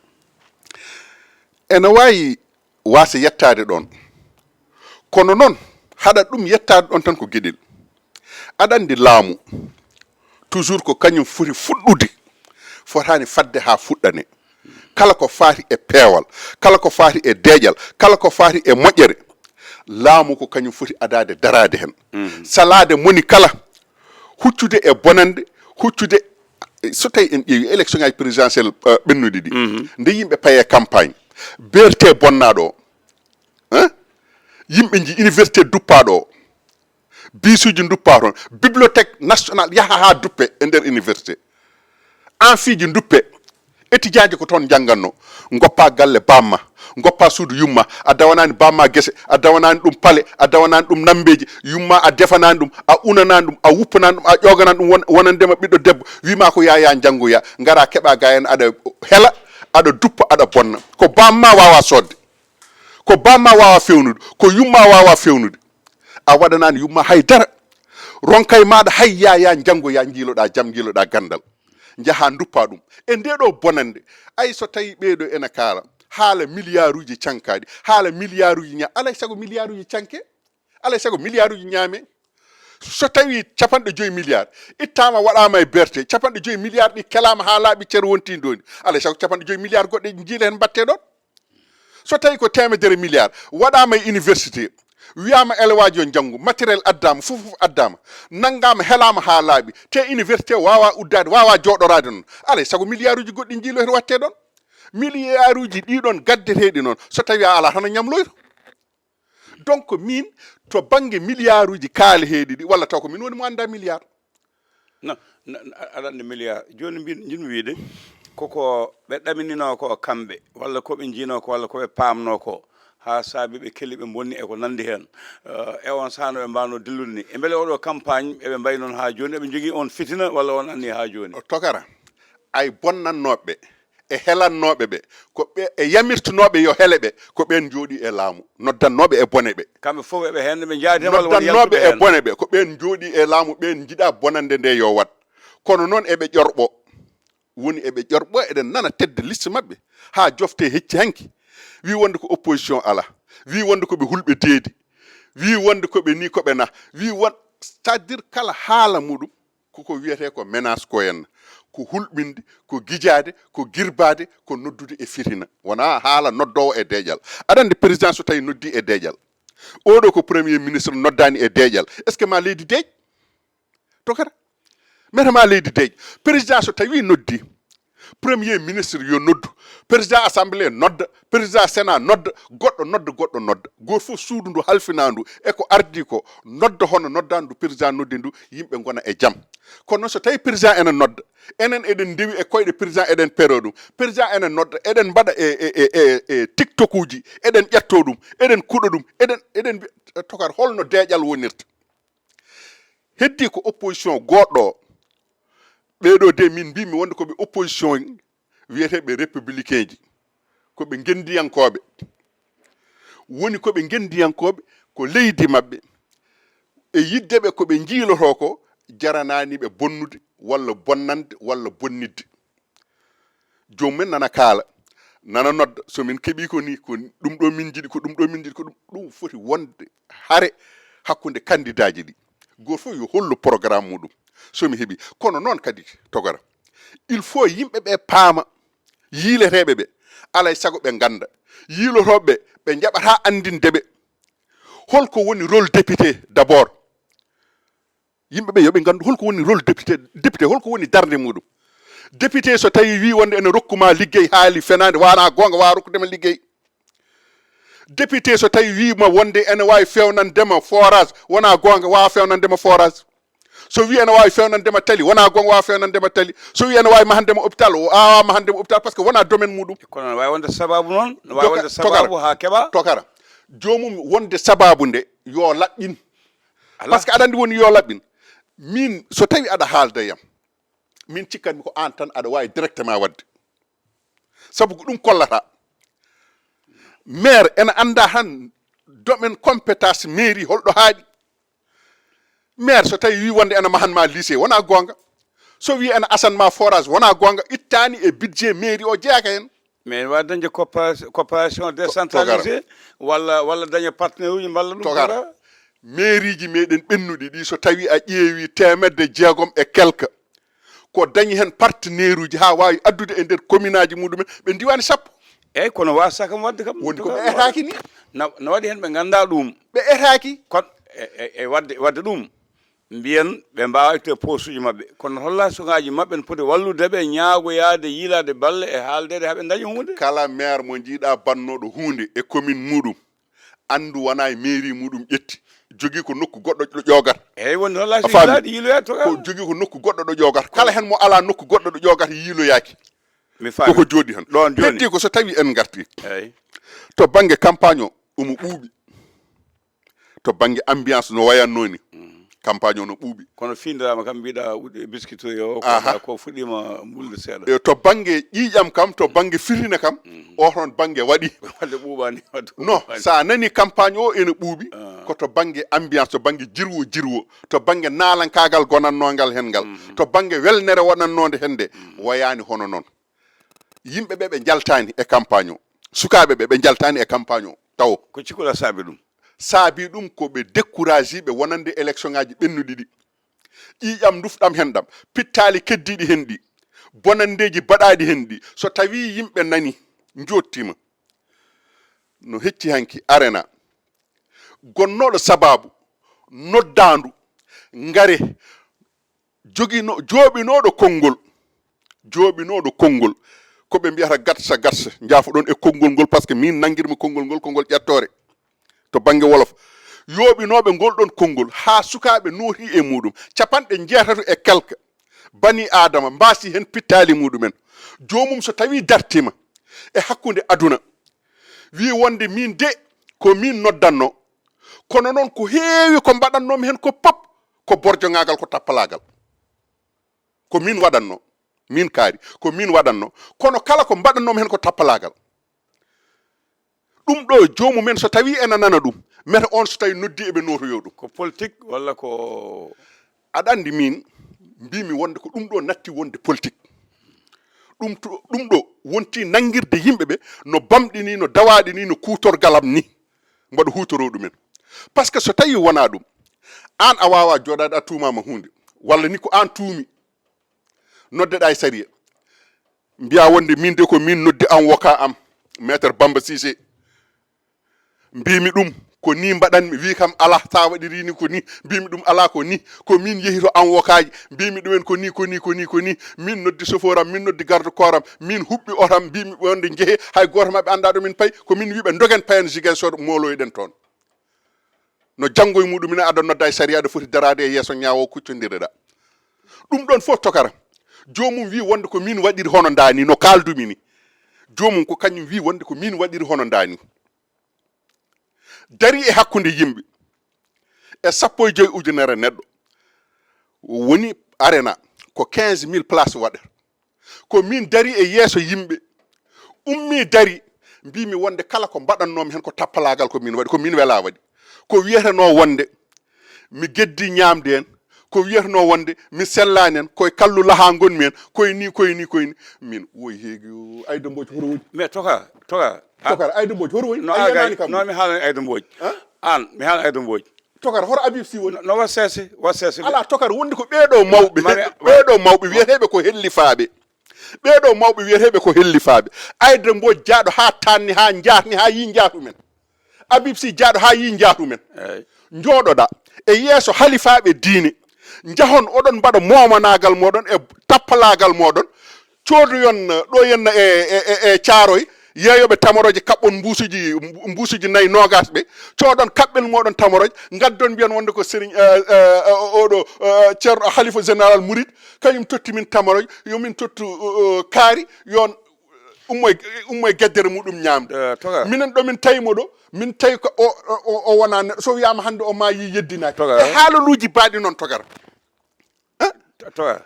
Ene waawi waasa yettaade ɗoon. Kono noon, haɗa ɗum yettaade ɗoon tan ko geɗel. Aɗa anndi laamu, toujours ko kañum foti fuɗɗude, fotaani fadde haa fuɗɗane. Kala ko faati e peewal, kala ko faati e deeƴal, kala ko faati e moƴƴere, laamu ko kañum foti adaade daraade heen. Salaade moni kala, huccude e bonande, huccude, so tawi en ƴeewi élection ngaji présidentielle, euh, ɓennuɗi ɗi, nde yimɓe paye campagne, B R T bonnaaɗo o, hein? Yimɓe nji université duppaaɗo o, biisuji duppaa toon, bibliothèque nationale yaha haa duppe e nder université, amphiiji duppe, étudiantji ko toon njannganno. Ngoppa galle bamma, ngoppa suudu yumma, a dawanaani bamma gese, a dawanaani ɗum pale, a dawanaani ɗum nambeeji, yumma a defanaani ɗum, a unanaani ɗum, a wuppanaani ɗum, a ƴooganaani ɗum won- wonandema ɓiɗɗo debbo, wima ko yaya njanngoya, ngara keɓa ga en aɗa hela, aɗa duppa, aɗa bonna. Ko bamma wawa sodde, ko bamma wawa fewnude, ko yumma wawa fewnude. A waɗanaani yumma hay dara. Ronkay maɗa hay yaya njanngoya, njiiloɗa jam, njiiloɗa ganndal. Njaha duppa ɗum e nde ɗo bonande. Ay so tawi ɓeɗo ena kaala haala milliarduji cankaɗi, haala milliarduji ña alay sago milliarduji canke, alay sago milliarduji ñaame. So tawi capanɗe joyi milliard ittama waɗama e B R T, capanɗe joyi milliard ɗi kelama ha laaɓi, ceer wonti doni, alay sago capanɗe joyi milliard goɗɗe jiile hen mbatte ɗon. So tawi ko temedere milliard waɗama e université, wiyama élève aji yo njanngu, matériel addama, fof fof addama, nanngama, helama ha laaɓi, te université wawa uddade, wawa jooɗorade noon, alay sago milliarduji goɗɗi jiilo hen watte ɗon. Milliarduji ɗiɗon gaddeteɗi noon, so tawi a ala tan a ñamloyto. Donc min, to banggue milliarduji kaaleteɗi ɗi, walla taw ko min woni mo anda milliard. No, no, no, aɗa anndi milliard. Jooni mbin- njiɗmi wiyde, koko ɓe ɗaminino ko kamɓe, walla ko ɓe njiino ko, walla ko ɓe paamno ko, haa saabi ɓe kelli, ɓe mbonni e ko nanndi heen. Eh, e on sahaa no ɓe mbaawno dillude ni. E mbele oɗo campagne eɓe mbayi noon haa jooni, eɓe njogii on fitina, walla on anni haa jooni? O tokara, ay bonnannooɓe ɓe e helannooɓe ɓe, ko ɓe e yamirtunooɓe yo hele ɓe, ko ɓeen njooɗii e laamu, noddannooɓe e bone ɓe. Kamɓe fof eɓe heen, ɓe njaadi tan walla won noddannooɓe yaltuɓe e heen? Bone ɓe, ko ɓeen njooɗii e laamu, ɓeen njiɗaa bonannde nde yo waɗ. Kono noon eɓe ƴorɓo, woni eɓe ƴorɓo, eɗen nana tête de liste maɓɓe, haa jofte hecci hanki, wi wonde ko opposition alaa, wi wonde ko ɓe hulɓe deedi, wi wonde ko ɓe ni, ko ɓe na, wi won, c'est-à-dire kala haala muɗum, koko wiyetee ko menace ko henna, ko hulɓinde, ko gijaade, ko girbaade, ko noddude e fitina. Wonaa haala noddoowo e deeƴal. Aɗa anndi président so tawi noddi e deeƴal, oɗo ko premier ministre, noddaani e deeƴal, est-ce que ma leydi deeƴ? Tokara, mete ma leydi deeƴ. Président so tawi noddi, premier ministre yo noddu, président assemblée nodda, président sénat nodda, goɗɗo nodda, goɗɗo nodda, gooto fof suudu ndu halfina ndu e ko ardi ko, nodda hono nodda ndu président noddi ndu, yimɓe ngona e jam. Kono noon so tawi président ene nodda, enen eɗen ndewi e koyɗe président, eɗen pero ɗum, président ene nodda, eɗen mbaɗa e e e e e tiktokuji, eɗen ƴetto ɗum, eɗen kuɗa ɗum, eɗen eɗen mbi- tokar holno deeƴal wonirta. Heddi ko opposition goɗɗo o. Ɓeɗo de min mbimi wonde koɓe opposition, wiyeteɓe républicain ji, koɓe ngendiyankooɓe. Woni koɓe ngendiyankooɓe, ko leydi maɓɓe, e yidde ɓe koɓe njiiloto ko, jaranani ɓe bonnude walla bonnande walla bonnidde. Jomumen nana kaala, nana nodda, so min keɓi ko ni, ko ɗum ɗo min jiɗi, ko ɗum ɗo min jiɗi, ko ɗum ɗum foti wonde hare hakkunde kandidaaji ɗi. Gooto fof yo hollu programme muɗum, so mi heɓi. Kono noon kadi, togora, il faut yimɓe ɓe paama, yiileteeɓe ɓe, alay sago ɓe ngannda, yiilotooɓe ɓe, ɓe njaɓata anndinde ɓe holko woni rôle député d'abord. Yimɓe ɓe yo ɓe nganndu holko woni rôle député, député holko woni darnde muɗum. Député so tawi wi wonde ene rokkuma liggey, haali fenande, wana gonga, wawa rokkudema liggey. Député so tawi wima wonde ene wawi fewnandema forage, wona gonga, wawa fewnandema forage. So wi ene waawi fewnandema tali, wonaa goonga waawa fewnandema tali. So wi ene waawi mahandema hôpital, o aawaa mahandema hôpital, parce que wonaa domaine muɗum. Kono no waawi wonde sababu noon, no waawi wonde sababu haa keɓa. Tokara, joomum wonde sababu nde yo laɓɓin. Parce que aɗa anndi woni yo laɓɓin. Min, so tawi aɗa haalda yam, min cikkanmi ko aan tan aɗa waawi directement waɗde. Sabu ko ɗum kollata. Maire ene annda tan domaine compétence mairie holɗo haaɗi. Maire so tawi wi wonde ene mahanma lycée, wona goonga. So wi ene asanma forage, wona goonga. Ittaani e budget mairie o, jeyaaka heen. Mais ene waawi dañde coopération décentralisée walla walla daña partenaire uji mballa ɗum. Tokara. Mairie ji meɗen ɓennuɗi ɗi, so tawi a ƴeewi teemedde jeegom e quelque, ko dañi heen partenaire uji haa waawi addude e nder commune aji muɗumen ɓe diwaani sappo. Eeyi, kono waasa kam waɗde kam. Woni ko ɓe etaaki ni. Na na waɗi heen ɓe nganndaa ɗum. Ɓe etaaki. Kono e e e waɗde waɗde ɗum, mbiyen ɓe mbaawayto e posuuji maɓɓe. Kono holla sukaaji maɓɓe no poti wallude ɓe, ñaagoyaade, yiilaade balle e haaldeede haa ɓe ndaña huunde? Kala maire mo njiiɗaa bannooɗo huunde e commune muɗum, anndu wonaa e mairie muɗum ƴetti, jogii ko nokku goɗɗo ɗo ƴoogata. Eeyi, wonde holla so yiilaade yiiloyaade to. Ko jogii ko nokku goɗɗo ɗo ƴoogata. Kala heen mo alaa nokku goɗɗo ɗo ƴoogata yiiloyaaki. Mi faami. Koko jooɗi heen. Ɗoon jooni. Heddi ko so tawi en ngarti. Eeyi. To bannge campagne o, omo ɓuuɓi. To bannge ambiance no wayatnoo ni, campagne o no ɓuuɓi. Kono fiinndiraama kam mbiɗa wuɗɗi biskitoy o, ko ko fuɗɗiima mbulde seeɗa. E to bannge ƴiiƴam kam, to bannge firine kam, o toon bannge waɗi. Wadde ɓuuɓaani, wadde No, ɓuuɓaani. So a nanii campagne o ene ɓuuɓi, ko to bannge ambiance, to bannge jirwo jirwo, to bannge naalankaagal gonatnoo ngal heen ngal, to bannge welnere waɗatnoonde heen nde, wayaani hono noon. Yimɓe ɓe ɓe njaltaani e campagne o, sukaaɓe ɓe ɓe njaltaani e campagne o tawo. Ko cikkuɗaa saabi ɗum? Saabii ɗum ko ɓe découragiiɓe wonande élection ngaaji ɓennuɗi ɗi. Ƴiiƴam ndufɗam heen ɗam, pittaali keddiiɗi heen ɗi, bonanndeeji baɗaaɗi heen ɗi. So tawii yimɓe nanii, njoottiima, no hecci hanki Arena, gonnooɗo sabaabu noddaandu, ngare, joginoo jooɓinooɗo konngol, jooɓinooɗo konngol, ko ɓe mbiyata gatsa gatsa, njaafoɗon e konngol ngol, parce que min nanngirmi konngol ngol ko ngol ƴettoore to bannge wolof. Yooɓinooɓe ngol ɗon konngol haa sukaaɓe nootii e muuɗum, capanɗe njeetato e quelque banii aadama mbaasii heen pittaali muuɗum en. Joomum so tawii dartiima e hakkunde aduna, wii wonde miin de ko miin noddannoo, kono noon ko heewi ko mbaɗannoomi heen ko pop ko borjogaagal, ko tappalaagal. Ko miin waɗatnoo, miin kaari, ko miin waɗatnoo, kono kala ko mbaɗannoomi heen ko tappalaagal. Ɗum ɗo joomum en so tawii ena nana ɗum, mete oon so tawii noddii eɓe nootoyoo ɗum. Ko politique walla ko? Aɗa anndi miin, mbiimi wonde ko ɗum ɗo natti wonde politique. Ɗum to, ɗum ɗo wontii nanngirde yimɓe ɓe no bamɗi nii, no dawaaɗi nii, no kuutorgal am nii. Mbaɗa huutoroo ɗum en. Parce que so tawii wonaa ɗum, aan a waawaa jooɗaade a tuumaama huunde, walla ni ko aan tuumi, noddeɗaa e sariya, mbiyaa wonde miin de ko miin noddi avocat am, Maître Bamba Cissé, mbiimi ɗum ko nii mbaɗanmi, wii kam alaa, so a waɗirii nii ko nii, mbiimi ɗum alaa ko nii, ko miin yehi to avocat ji, mbiimi ɗumen ko nii, ko nii, ko nii, ko nii, miin noddi chauffeur am, miin noddi garde corps am, miin huɓɓi oto am, mbiimi ɓe wonde njehee, hay gooto maɓɓe anndaa ɗo min payi, ko miin wii ɓe ndogen payen Ziguinchor mooloyoɗen toon. No janngo e muɗum ina aɗa nodda e sariya, aɗa foti daraade e yeeso ñaawo, kuccondireɗa. Ɗum ɗon fof tokara. Joomum wii wonde ko miin waɗiri hono ndaa ni, no kaaldumi ni. Joomum ko kañum wii wonde ko miin waɗiri hono ndaa ni. Darii e hakkunde yimɓe e sappo e joy ujunere neɗɗo. Woni Arena ko quinze mille places waɗata. Ko miin darii e yeeso yimɓe, ummii darii, mbiimi wonde kala ko mbaɗatnoomi heen ko tappalaagal ko miin waɗi, ko miin welaa waɗi. Ko wiyetenoo wonde mi geddii ñaamde heen, ko wiyetenoo wonde mi sellaani heen, ko e kallullahaa ngonmi heen, ko e nii, ko e nii, ko e nii. Miin, woy heegi, Ayda Mbooc horo woni? Mais toka, toka. Tokar, Ayda Mbooc horo woni? No, a gay, kam non mi haalani Ayda Mbooc. Aan, mi haalani Ayda Mbooc. Tokar, hoto Habib Sy woni? No, no wa seese, wa seese. Alaa, tokar, wonde ko ɓee ɗoo mawɓe, ɓee ɗoo mawɓe wiyeteeɓe ko hellifaaɓe. Ɓee ɗoo mawɓe wiyeteeɓe ko hellifaaɓe. Ayda Mbooc jaaɗo haa taanni, haa njaatni, haa yii njaatu men. Habib Sy jaaɗo haa yii njaatu men. Eey. Njooɗoɗaa e yeeso halifaaɓe diine. Njahon oɗon mbaɗa moomanaagal mooɗon e tappalaagal mooɗon. Coodoyon ɗo henna e, e, e, e Caaroy, Yeeyoɓe tamorooje, kaɓɓon mbuusuji, mbuusuji nayi noogas ɓe, cooɗon kaɓɓel mooɗon tamorooje, ngaddon mbiyan wonde ko Serigne, eh, eh, oɗo, eh, Ceerno Halifa Général Mouride, kañum totti min tamorooje, yo min tottu, eh, eh, kaari, yon ummo e, ummo e geddere muɗum ñaamde. Eh, toga. Minen ɗo min tawi mo ɗo, min tawi ko o, o, o wona neɗɗo. So wiyaama hannde o maayi yeddinaaki. Toga. E haalaluuji baaɗi noon togara. Eh? To-, toga.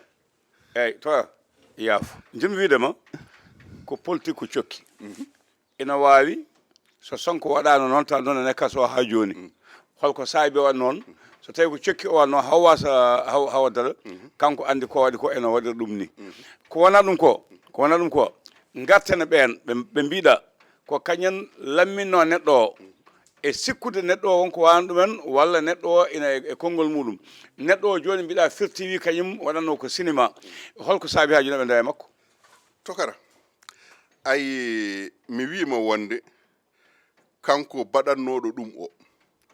Eyyi, toga. Yaafo. Njiɗmi wiide ma, ko politique ko cokki. Ina waawi, so Sonko waɗaano noon, tawa noon ene kaso haa jooni. Holko saabi o waɗ noon? So tawi ko cokki o waɗ noon, haw wasa, haw, hawa dara, kanko anndi ko waɗi ko ene waɗira ɗum ni. Ko wona ɗum ko, ko wona ɗum ko, ngartene ɓeen, ɓe, ɓe mbiɗa ko kañen lamminno neɗɗo o. E sikkude neɗɗo o wonko waawno ɗumen, walla neɗɗo o ina e, e konngol muɗum. Neɗɗo o jooni mbiɗa firti wi kañum waɗatno ko cinéma. Holko saabi haa jooni ɓe ndewa e makko? Tokara, ay, mi wiima wonde kanko baɗannooɗo ɗum o,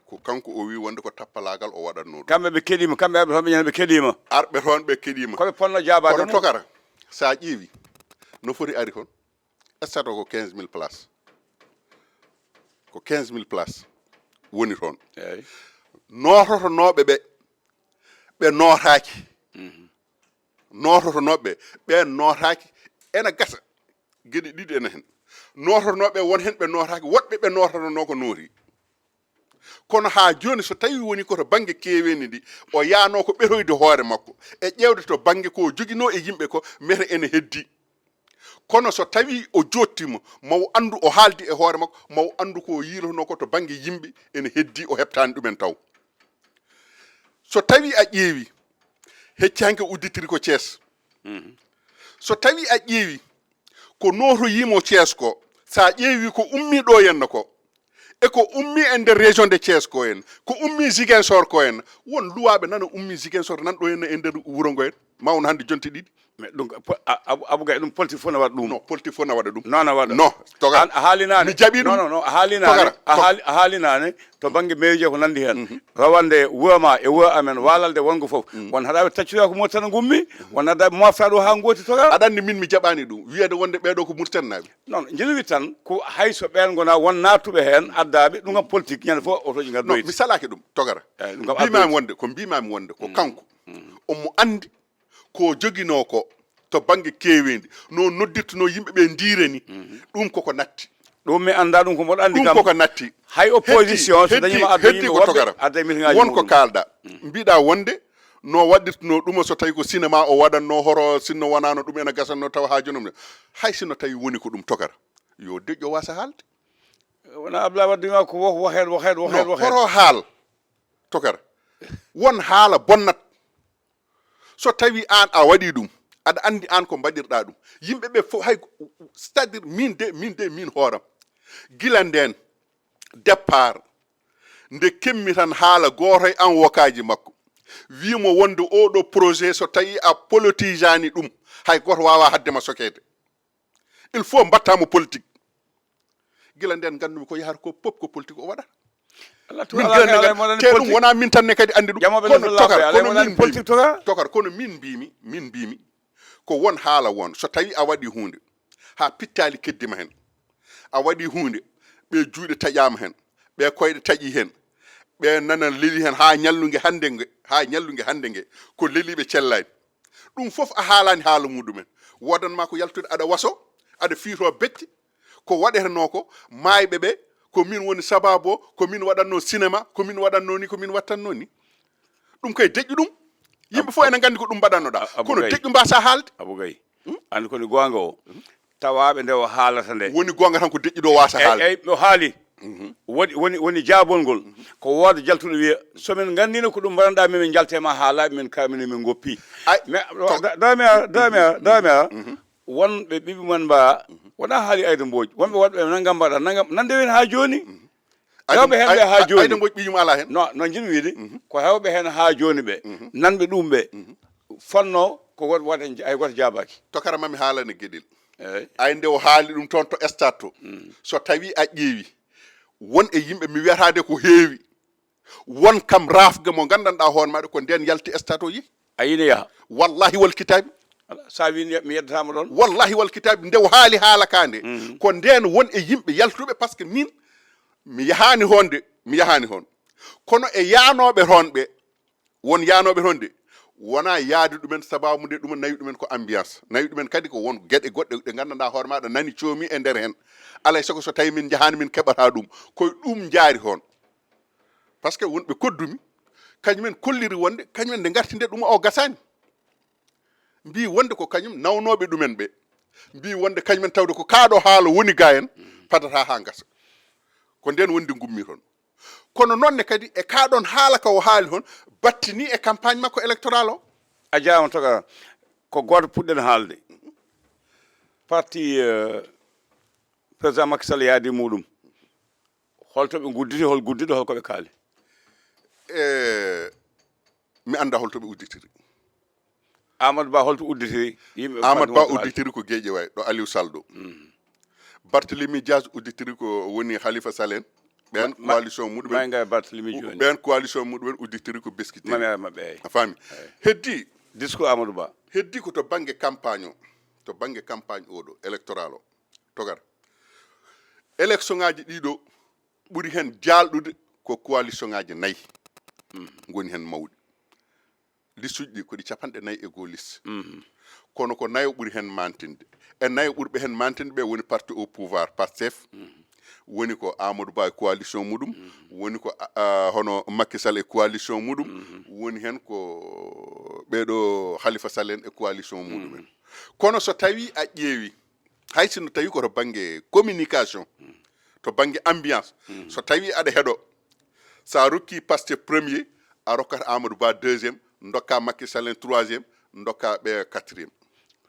ko kanko o wi wonde ko tappalaagal o waɗatnoo ɗum. Kamɓe ɓe keɗiima, kamɓe arɓe toon ɓe ñande ɓe keɗiima. Arɓe toon ɓe keɗiima. Ko ɓe ponno jaabaade. Kono mo. Tokara, so a ƴeewi, no foti ari kon? Stade o ko quinze mille places. Ko quinze mille places woni toon. Eeyi. Noototonooɓe ɓe, ɓe nootaaki. Mhm. Noototonooɓe ɓe, ɓe nootaaki. Ena gasa. Geɗe ɗiɗi ena heen. Noototonooɓe won heen ɓe nootaaki, woɗɓe ɓe noototonoo ko nooti. Kono haa jooni, so tawii woni ko to bannge keeweendi ndi, o yaanoo ko ɓetoyde hoore makko e ƴeewde to bannge ko o joginoo e yimɓe ko, mete ene heddii. Kono so tawii o jooɗtiima, ma o anndu o haaldi e hoore makko, ma o anndu ko o yiilotonoo ko to bannge yimɓe ene heddii, o heɓtaani ɗumen taw. So tawii a ƴeewi, hecci hanke udditiri ko Thiès. Mhm. So tawii a ƴeewi ko nootoyiimo Thiès ko, so a ƴeewi ko ummii ɗo henna ko, e ko ummii e nder région de Thiès ko en, ko ummii Ziguinchor ko en, won luwaaɓe nana ummii Ziguinchor nan ɗo henna e nder wuro ngo en, ma won hannde jonte ɗiɗi. Mais ɗum, po-, a-, Abou, Abou Gaye, ɗum politique fof na waɗa ɗum. Non, politique fof na waɗa ɗum. Non, na waɗa. Non, Togara. An a haalinaani. Mi jaɓi ɗum. Non, non, non, a haalinaani. Togara, a haali-, a haalinaani to bannge mairie ko nanndi heen. Mhm. Rawande wuro ma e wuro amen, waalalde wonngo fof. Mhm. Won haɗaaɓe taccude ko Mauritanie ngummi, won haɗaaɓe mofta ɗo haa ngooti Togara. Aɗa anndi min mi jaɓaani ɗum, wiyeede wonde ɓeeɗo ko Mauritanie naaɓe. Non, njiɗmi tan ko hay so ɓeen ngona won naatuɓe heen, addaaɓe, ɗum kam politique, ñande fof otoji ngaddoyti. Non, mi salaaki ɗum, Togara. Eeyi, ɗum kam mbiimaami wonde, ko mbiimaami wonde, ko kanko. Mhm. Omo anndi ko joginoo ko to bannge keeweendi, no noddirtunoo yimɓe ɓe ndiire ni, mhm, ɗum koko natti. Ɗum mi anndaa ɗum ko mboɗo anndi ɗum kam. Koko natti. Hay opposition, so heddi, dañiima heddi addoyii ko woɓɓe, Togara. Adda mitingaaji won ko muɗum. Kaalɗa. Mhm. Mbiɗa wonde no waɗirtunoo ɗum so tawi ko cinéma o waɗatnoo horo, sinno wonaano ɗum ena gasatnoo tawa haa jooni ɗum. Hay sinno tawi woni ko ɗum Togara. Yo deƴƴo wasa haalde. Wona Abdoulaye Wade ma ko wo-, woheed, woheed, woheed, non, woheed. Horo haal Togara. Won haala bonnat. So tawi aan a waɗi ɗum, aɗa anndi aan ko mbaɗirɗa ɗum. Yimɓe ɓe fof, hay, c'est-à-dire min de, min de, min hooram. Gila ndeen, départ, nde kemmi tan haala gooto e an wokaaji makko, wii mo wonde oo ɗoo projet, so tawi a politisaani ɗum, hay gooto waawaa haɗde ma sokeede. Il faut mbaɗtaa mo politique. Gila ndeen nganndumi ko yahata ko pop ko politique o waɗata. Min gila ndeen nganndumi, te ɗum wonaa min tan ne kadi anndi ɗum. Kono Tokar, kono min mbiimi, Tokar, kono min mbiimi, min mbiimi, ko won haala won. So tawi a waɗi huunde, haa pittaali keddima heen, a waɗi huunde, ɓe juuɗe taƴaama heen, ɓe koyɗe taƴi heen, ɓe nana leli heen haa ñallunge hannde nge, haa ñallunge hannde nge, ko leliiɓe cellaani. Ɗum fof a haalaani haala muɗumen. Woodan ma ko yaltude aɗa waso, aɗa fiito becce, ko waɗetenoo ko, maayɓe ɓe, ko min woni sabaabu o, ko min waɗatnoo cinéma, ko min waɗatnoo ni, ko min waɗtannoo ni. Ɗum kay deƴƴu ɗum. Yimɓe fof ena nganndi ko ɗum mbaɗannoɗaa. Kono deƴƴu mbaasaa haalde. Abou Gaye. Hmm? Anndi ko ni goonga o. Tawaaɓe nde o haalata nde. Woni goonga tan ko deƴƴuɗo o waasa haalde. Eyi, o haali. Mhm. Woni, woni, woni jaabol ngol. Ko wooda jaltuɗo wiya, so min nganndino ko ɗum mbaɗanɗaa min, min njalta e ma haa laaɓi, min kaamini, min ngoppi. Ay, mais, to- da-, dame a, dame a, dame a. Mhm. Wonɓe ɓiɓɓe mon mba, wona haali Ayda Mbooji. Wonɓe waɗɓe nanngam mbaɗa, nanngam, nan ndewen haa jooni. Mhm. Hewɓe heen ɓe haa jooni. Ayda Mbooji ɓiyum alaa heen. Non, non, njiɗmi wiide, ko hewɓe heen haa jooni ɓe, nanɓe ɗum ɓe, fotnoo ko won waɗe, hay gooto jaabaaki. Tokara ma mi haalane geɗel. Eey. Ay nde o haali ɗum toon to stade to. Mm. So tawii a ƴeewi, won e yimɓe mi wiyataade ko heewi, won kam raafga mo nganndanɗaa hoore maaɗa ko ndeen yalti stade o yehi. A yini yaha. Wallahi wal kitaabi. Ala, sa wi mi yeddataama ɗoon. Wallahi wal kitabi, nde o haali haala ka nde, ko ndeen won e yimɓe yaltuɓe, parce que min mi yahaani hoon de, mi yahaani hoon, kono e yaanooɓe toon ɓe, won yaanooɓe toon de, wona yaade ɗumen, sababu nde ɗum nawi ɗumen ko ambiance, nawi ɗumen kadi ko won geɗe goɗɗe ɗe nganndanɗaa hoore maɗa nani coomi e nder heen. Alay sago so tawi min njahaani min keɓata ɗum, koye ɗum njaari toon. Parce que wonɓe koddumi, kañumen kolliri wonde kañumen nde ngarti nde ɗum o gasani. Mbi wonde ko kañum nawnooɓe ɗumen ɓe, mbi wonde kañumen tawde ko kaaɗo haala woni ga en, padata ha gasa. Ko nden wondi ngummi toon. Kono noon ne kadi e kaaɗon haala ka o haali toon, battini e campagne makko électoral o. A jaama toga, ko gooto puɗɗen haalde. Parti euh, président Macky Sall yaadi muɗum, holto ɓe gudditi, hol guddiɗo, hol ko ɓe kaali? E mi annda holto ɓe udditiri. Amadou Ba holto udditiri yimɓe? Amadou Ba udditiri ko Guédiawaye ɗo Aliou Sall ɗo. Barthélemy Diaz udditiri ko woni Khalifa Sall en. Ɓen coalition muɗumen, may ngaa Barthélemy jooni. Ɓen coalition muɗumen udditiri ko Beskite. Mami ara maɓɓe ay. A faami? Heddi, Discours Amadou Ba. Heddi ko to bannge campagne o, to bannge campagne oɗo électoral o, togar. Élection ngaji ɗiɗo ɓuri hen jaalɗude ko coalition ngaji nayi ngoni hen mawɗi. Liste uji ɗi ko ɗi capanɗe nayi e goo liste. Kono ko nayo ɓuri hen mantinde. E nayo ɓurɓe hen mantinde ɓe woni parti au pouvoir, Pastef, woni ko Amadou Ba e coalition muɗum, woni ko ah, hono Macky Sall e coalition muɗum, woni hen ko ɓeɗo Khalifa Sall en e coalition muɗumen. Kono so tawi a ƴeewi, hay sinno tawi ko to bannge communication, to bannge ambiance, so tawi aɗa heɗo, sa rokki Pastef premier, a rokkat Amadou Ba deuxième, dokka Macky Sall en troisième, dokka ɓe quatrième.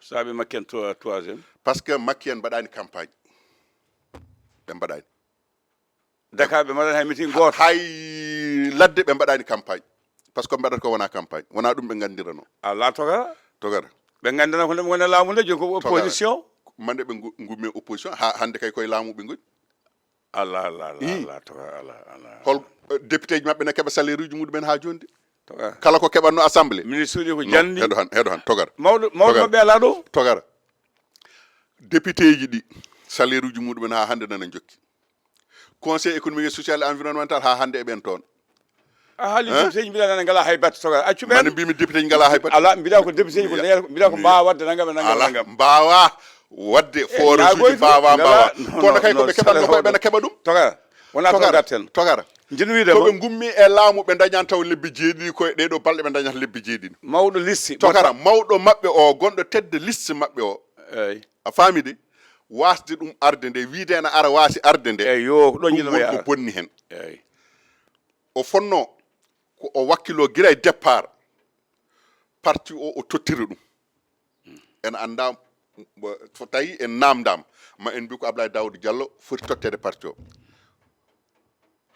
Saabi Macky en tro- troisième. Parce que Macky en mbaɗani campagne, ɓe mbaɗani. Dakar ɓe mbaɗani hay meeting gooto. Hay ladde ɓe mbaɗani campagne, parce que mbaɗata ko wona campagne, wona ɗum ɓe nganndirano. Ala toga. Togara. Ɓe nganndana ko nde ɓe ngoni e laamu nde, jooni ko opposition. Mande ɓe ngu- ngummi e opposition, ha hannde kay koye laamu ɓe ngoni. Ala ala ala ala toga ala ala. Hol eh, député ji maɓɓe ne keɓa salaire uji muɗumen ha jooni de? Toga. Kala ko keɓanno assemblée. Ministre uji ko Non, janni. Heɗo han, heɗo han, togar. Mawɗo mawɗo maɓɓe ala ɗo. Togara. Député ji ɗi, salaire uji muɗumen ha hannde nana jokki. Conseil économique et social et environnemental ha hannde e ɓen toon. A haali député ji mbiɗa nana ngala hay batte, toga, accu ɓen. Mande mbimi député ji ngala hay batte. Ala, mbiɗa ko député ji ko ndeya, mbiɗa ko mbawa wadde nangam e nangam e Ala, nangam. Mbawa wadde, foore Ya suji goy mbawa ngala- mbawa. non, Kono non, kay ko non, ɓe keɓanno salaire koye ɓe ne hoɗo. Keɓa ɗum. Toga. Wona toon Togara. Garten. Togara. Jin wiide To mo. Ɓe ngummi e laamu ɓe dañan taw lebbi jeeɗiɗi koye ɗeɗo balɗe ɓe dañata lebbi jeeɗiɗi. Mawɗo liste. Togara, mawɗo maɓɓe o, gonɗo tedde liste maɓɓe o. Eyyi. A faami de? Wasde ɗum arde nde, wiide ene ara waasi arde nde. Eyyi, yo, ko ɗo Ɗum jiɗmi woni ko yaade. Bonni hen. Eyyi. O fonno ko o wakkilo gila e départ. Parti o o tottira ɗum. En annda, so tawi en namdama, ma en mbi ko Ablaye Daouda Diallo foti tottede parti o.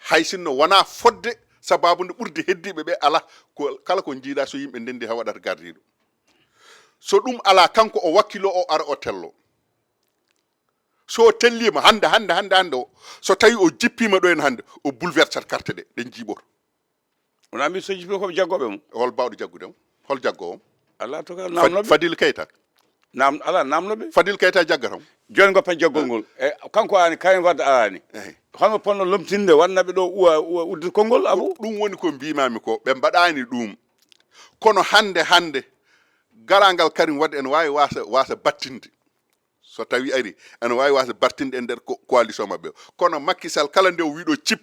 Hay sinno wona fodde, sababu nde ɓurde heddiɓe ɓe ala, ko kala ko jiiɗa so yimɓe ndendi ha waɗata gardiɗo. So ɗum ala, kanko o wakkilo, o ara o tello. So o tellima hannde, hannde, hannde, hannde o, so tawi o jippima ɗo en hannde, o bouleversat carte ɗe, ɗen jiiɓoto. Wona mbi so jippima koɓe jaggoɓe mo. Hol bawɗo jaggude mo? Hol jaggowo mo? Ala toga namnoɓe. Fadil Keita. Nam ala namnoɓe. Fadil Keita jaggata mo. Joni goppen jaggol ngol. E kanko ani Karim Wade arani. Eyi. Hono ponno lomtinde wannaɓe ɗo uwa uwa udde konngol abu. Ɗum woni ko mbimami ko, ɓe mbaɗani ɗum. Kono hannde, hannde, garangal Karim Wade ene wawi wasa, wasa battinde. So tawi ari, ene wawi wasa battinde e nder ko- coalition maɓɓe o. Kono Macky Sall kala nde o wiɗo cip,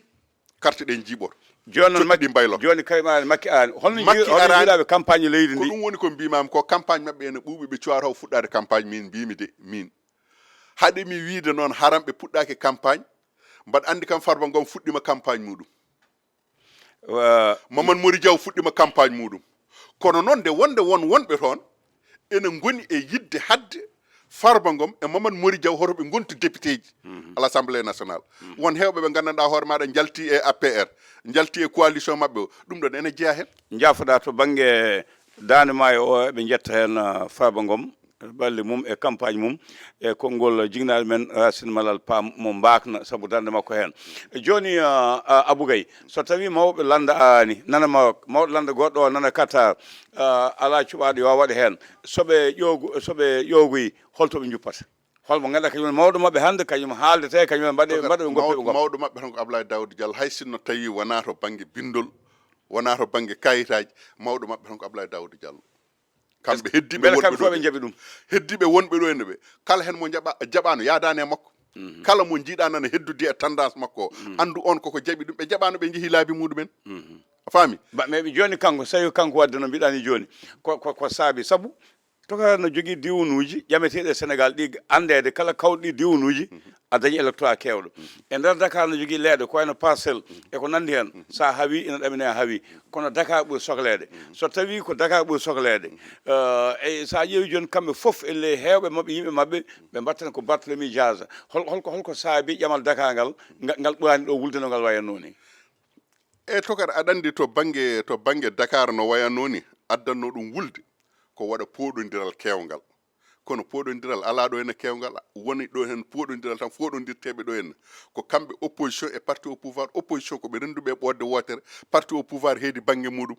carte ɗe jiiɓoto. Joni noon Makki mbaylo. Joni kay ma Makki arani. Holno Makki arani. Jiiɗaɓe campagne leydi ndi? Ko ɗum woni ko mbimami ko, campagne maɓɓe ene ɓuuɓi, ɓe cuwata o fuɗɗade campagne, min mbimi de, min. Haɗe mi wiide noon haram ɓe puɗɗaki campagne, mbaɗa andi kam Farba Ngom fuɗɗima campagne muɗum. Mamadou Mori Diaw fuɗɗima campagne muɗum. Kono noon nde wonde won wonɓe toon ene ngoni e yidde hadde Farba Ngom e Mamadou Mori Diaw hoto ɓe ngontu député ji à l'Assemblée nationale. Won heewɓe ɓe nganndanɗaa hoore maaɗa njalti e A P R, njalti e coalition maɓɓe o. Ɗum ɗon ene jeyaa heen. Njaafoɗaa to bannge Daande Maayo o, eɓe njetta heen Farba Ngom, Balɗe mum e campagne mum e konngol jignaɗo men Racine Malal Pam mo mbakna sabu darnde makko heen. Jooni, ah, ah, Abou Gaye, so tawii mawɓe lannda aani, nana Maroc, mawɗo lannda goɗɗo o nana Qatar, ah, alaa cuɓaaɗo yo waɗe heen. So ɓe ƴoogu-, so ɓe ƴoogoyi, holto ɓe njuppata? Holmo ngannduɗaa kañum woni mawɗo maɓɓe hannde, kañum haaldete, kañum mbaɗe, mbaɗe ɓe ngoppe ɓe ngoppa. Mawɗo maɓɓe tan ko Ablaye Daouda Diallo, hay sinno tawii wonaa to bannge binndol, wonaa to bannge kayitaaji, mawɗo maɓɓe tan ko Ablaye Daouda Diallo. Kamɓe heddiiɓe mbele wonɓe kamɓe ɗo fof ɓe ɓe njaɓi ɗum. Heddiiɓe wonɓe ɗo ene ɓe, kala heen mo jaɓa-, jaɓaano yaadaani e makko. Mhm. Kala mo njiiɗaa nana heddudi e tendance makko o, mhm, anndu on koko jaɓi ɗum, ɓe jaɓaano ɓe njehi laabi muɗumen. Mhm. A faami? Ba-, mais ɓe jooni kanko, so tawi kanko waɗde no mbiɗani jooni, ko, ko, ko saabi sabu Tokara no jogii diiwanuuji ƴameteeɗi e Senegaal ɗi anndeede, kala kawɗi diiwanuuji, mhm, a dañi électorat keewɗo. Mhm. E nder Dakar no jogii leeɗe ko wayno Parcelles, mhm, e ko nanndi heen. Mhm. So a hawii, ina ɗamine a hawii. Kono Dakar ɓuri sokleede. Mhm. So tawii ko Dakar ɓuri sokleede, mhm, eh, e so a ƴeewi jooni kamɓe fof e ley heewɓe maɓɓe, yimɓe maɓɓe, ɓe mbaɗtan ko Barthélemy Dias. Hol-, holko, holko saabi ƴamal Dakar ngal, nga-, ngal ɓuraani ɗo wulde no ngal wayatnoo ni? E tokar, aɗa anndi to bannge, to bannge Dakar no wayatnoo ni, addannoo ɗum wulde, ko waɗa pooɗondiral keewngal. Kono pooɗondiral alaa ɗo henne keewngal, woni ɗo heen pooɗondiral tan, fooɗondirteeɓe ɗo henne. Ko kamɓe opposition e parti au pouvoir, opposition ko ɓe rennduɓe e ɓoodde wootere, parti au pouvoir heedi bannge muɗum.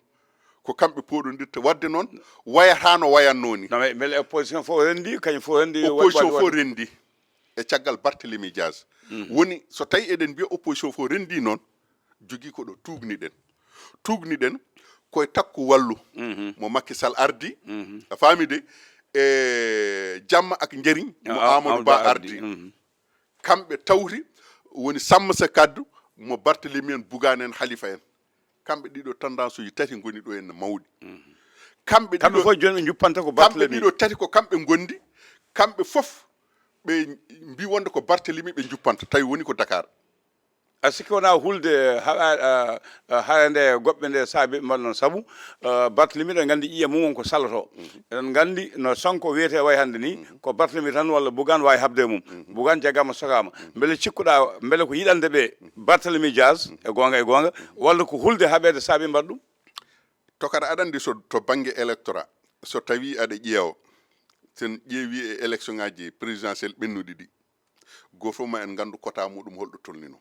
Ko kamɓe pooɗondirta. Waɗde noon, wayata no wayatnoo ni. Non, mais mbele opposition fof renndi, kañum fof renndi, wa-, opposition waɗi, fof waɗi. Renndi e caggal Barthélemy Dias. Mhm. Woni, so tawi eɗen mbiya opposition fof renndi noon, jogii ko ɗo tuugniɗen. Tuugniɗen koye takku wallu, mhm, mo Macky Sall ardi, mhm, a faami de, e jamma ak njariñ mo, ah, Amadou Ba ardi. Mhm. Kamɓe tawti woni samma sa kaddu mo Barthélemy en, Bougane en, Khalifa en. Kamɓe ɗiɗo tendance uji tati ngoni ɗo en mawɗi. Mhm. Kamɓe kamɓe ɗiɗo, fof jooni ɓe njuppanta ko kamɓe Barthélemy. Ɗiɗo tati ko kamɓe ngondi, kamɓe fof ɓe mbi wonde ko Barthélemy ɓe njuppanta, tawi woni ko Dakar. A sikki wonaa hulde haɗa-, a, a, haɗa nde goɗɓe nde saabi ɓe mbaɗa noon? Sabu, a, Barthélemy, eɗen nganndi ƴiye mum won ko saloto. Mhm. Eɗen nganndi no Sonko wiyetee wayi hannde ni, mhm, ko Barthélemy tan walla Bougane waawi haɓde e mum. Mhm. Bougane jaggaama, sogaama. Mhm. Mbele cikkuɗaa, mbele ko yiɗande ɓe, mhm, Barthélemy Dias, mhm, e goonga, e goonga, mhm, walla ko hulde haɓeede saabi mbaɗa ɗum? Tokar, aɗa anndi so to bannge électorat, so tawii aɗa ƴeewa, so en ƴeewi e élection ŋaaji présidentielle ɓennuɗi ɗi, gooto fof ma en nganndu quota muɗum holɗo tolnino.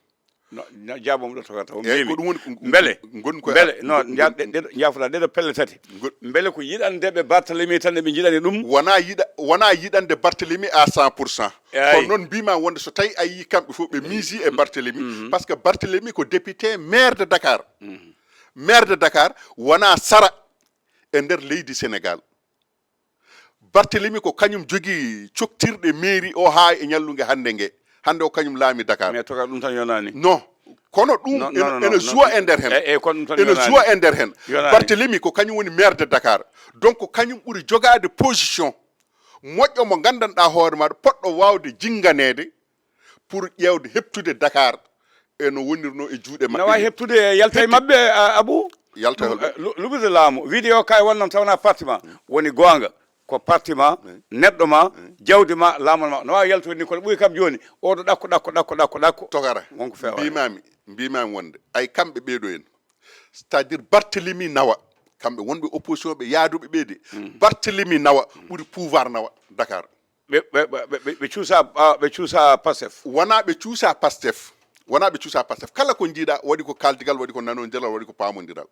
No, no jaabom ɗo tokar taw. Eeyi, mbiymi ko ɗum woni ko, mbele, ngon ko mbele, no, ngon nja-, ɗe-, ɗeɗo, njaafoɗaa ɗeɗo pelle tati. Ngon mbele ko yiɗande ɓe Barthélemy tan ɓe njiɗani ɗum? Wonaa yiɗa-, wonaa yiɗande Barthélemy à cent pour cent. Eeyi. Kono noon mbiyma wonde so tawi a yii kamɓe fof ɓe miiji e Barthélemy, mhm, parce que Barthélemy ko député maire de Dakar. Mhm. Maire de Dakar wonaa sara e nder leydi Sénégal. Barthélemy ko kañum jogii coktirɗe mairie o haa e ñallunge hannde nge. Hannde o kañum laami Dakar. Mais tokar ɗum tan yonaani. Non. Kono ɗum non, ene, non, non, ene non, joua non. E nder heen. E, e, kono ɗum tan ene yonaani. Joua e nder heen. Yonaani. Barthélemy ko kañum woni maire de Dakar. Donc ko kañum ɓuri jogaade position moƴƴo mo nganndanɗaa hoore maaɗa, poɗɗo waawde jinnganeede pour ƴeewde heɓtude Dakar e no wonirnoo e juuɗe maɓɓe. No waawi heɓtude, yalta e maɓɓe, a, Abou? Yalta e maɓɓe. Lu-, luɓirde laamu. Wiide yo kaay won noon tawnaa parti ma. Mm. Woni goonga. Ko parti ma, mm, neɗɗo ma, mm, jawdi ma, laamu ma. No waawi yaltude ni, kono ɓuri kam jooni. Oɗo ɗakko, ɗakko, ɗakko, ɗakko, ɗakko. Tokara. Wonko feewa. Mbiimaami, mbiimaami wonde. Ay kamɓe ɓeeɗo en. C'est-à-dire Barthélemy nawa. Kamɓe wonɓe opposition ɓe yaaduɓe ɓeede. Mm. Barthélemy nawa, mm, ɓuri pouvoir nawa Dakar. Ɓe, ɓe, ɓe, ɓe, ɓe cuusa, ah, ɓe cuusa Pastef. Wonaa ɓe cuusa Pastef. Wonaa ɓe cuusa Pastef. Kala ko njiiɗaa, waɗi ko kaaldigal, waɗi ko nanondiral, waɗi ko paamondiral.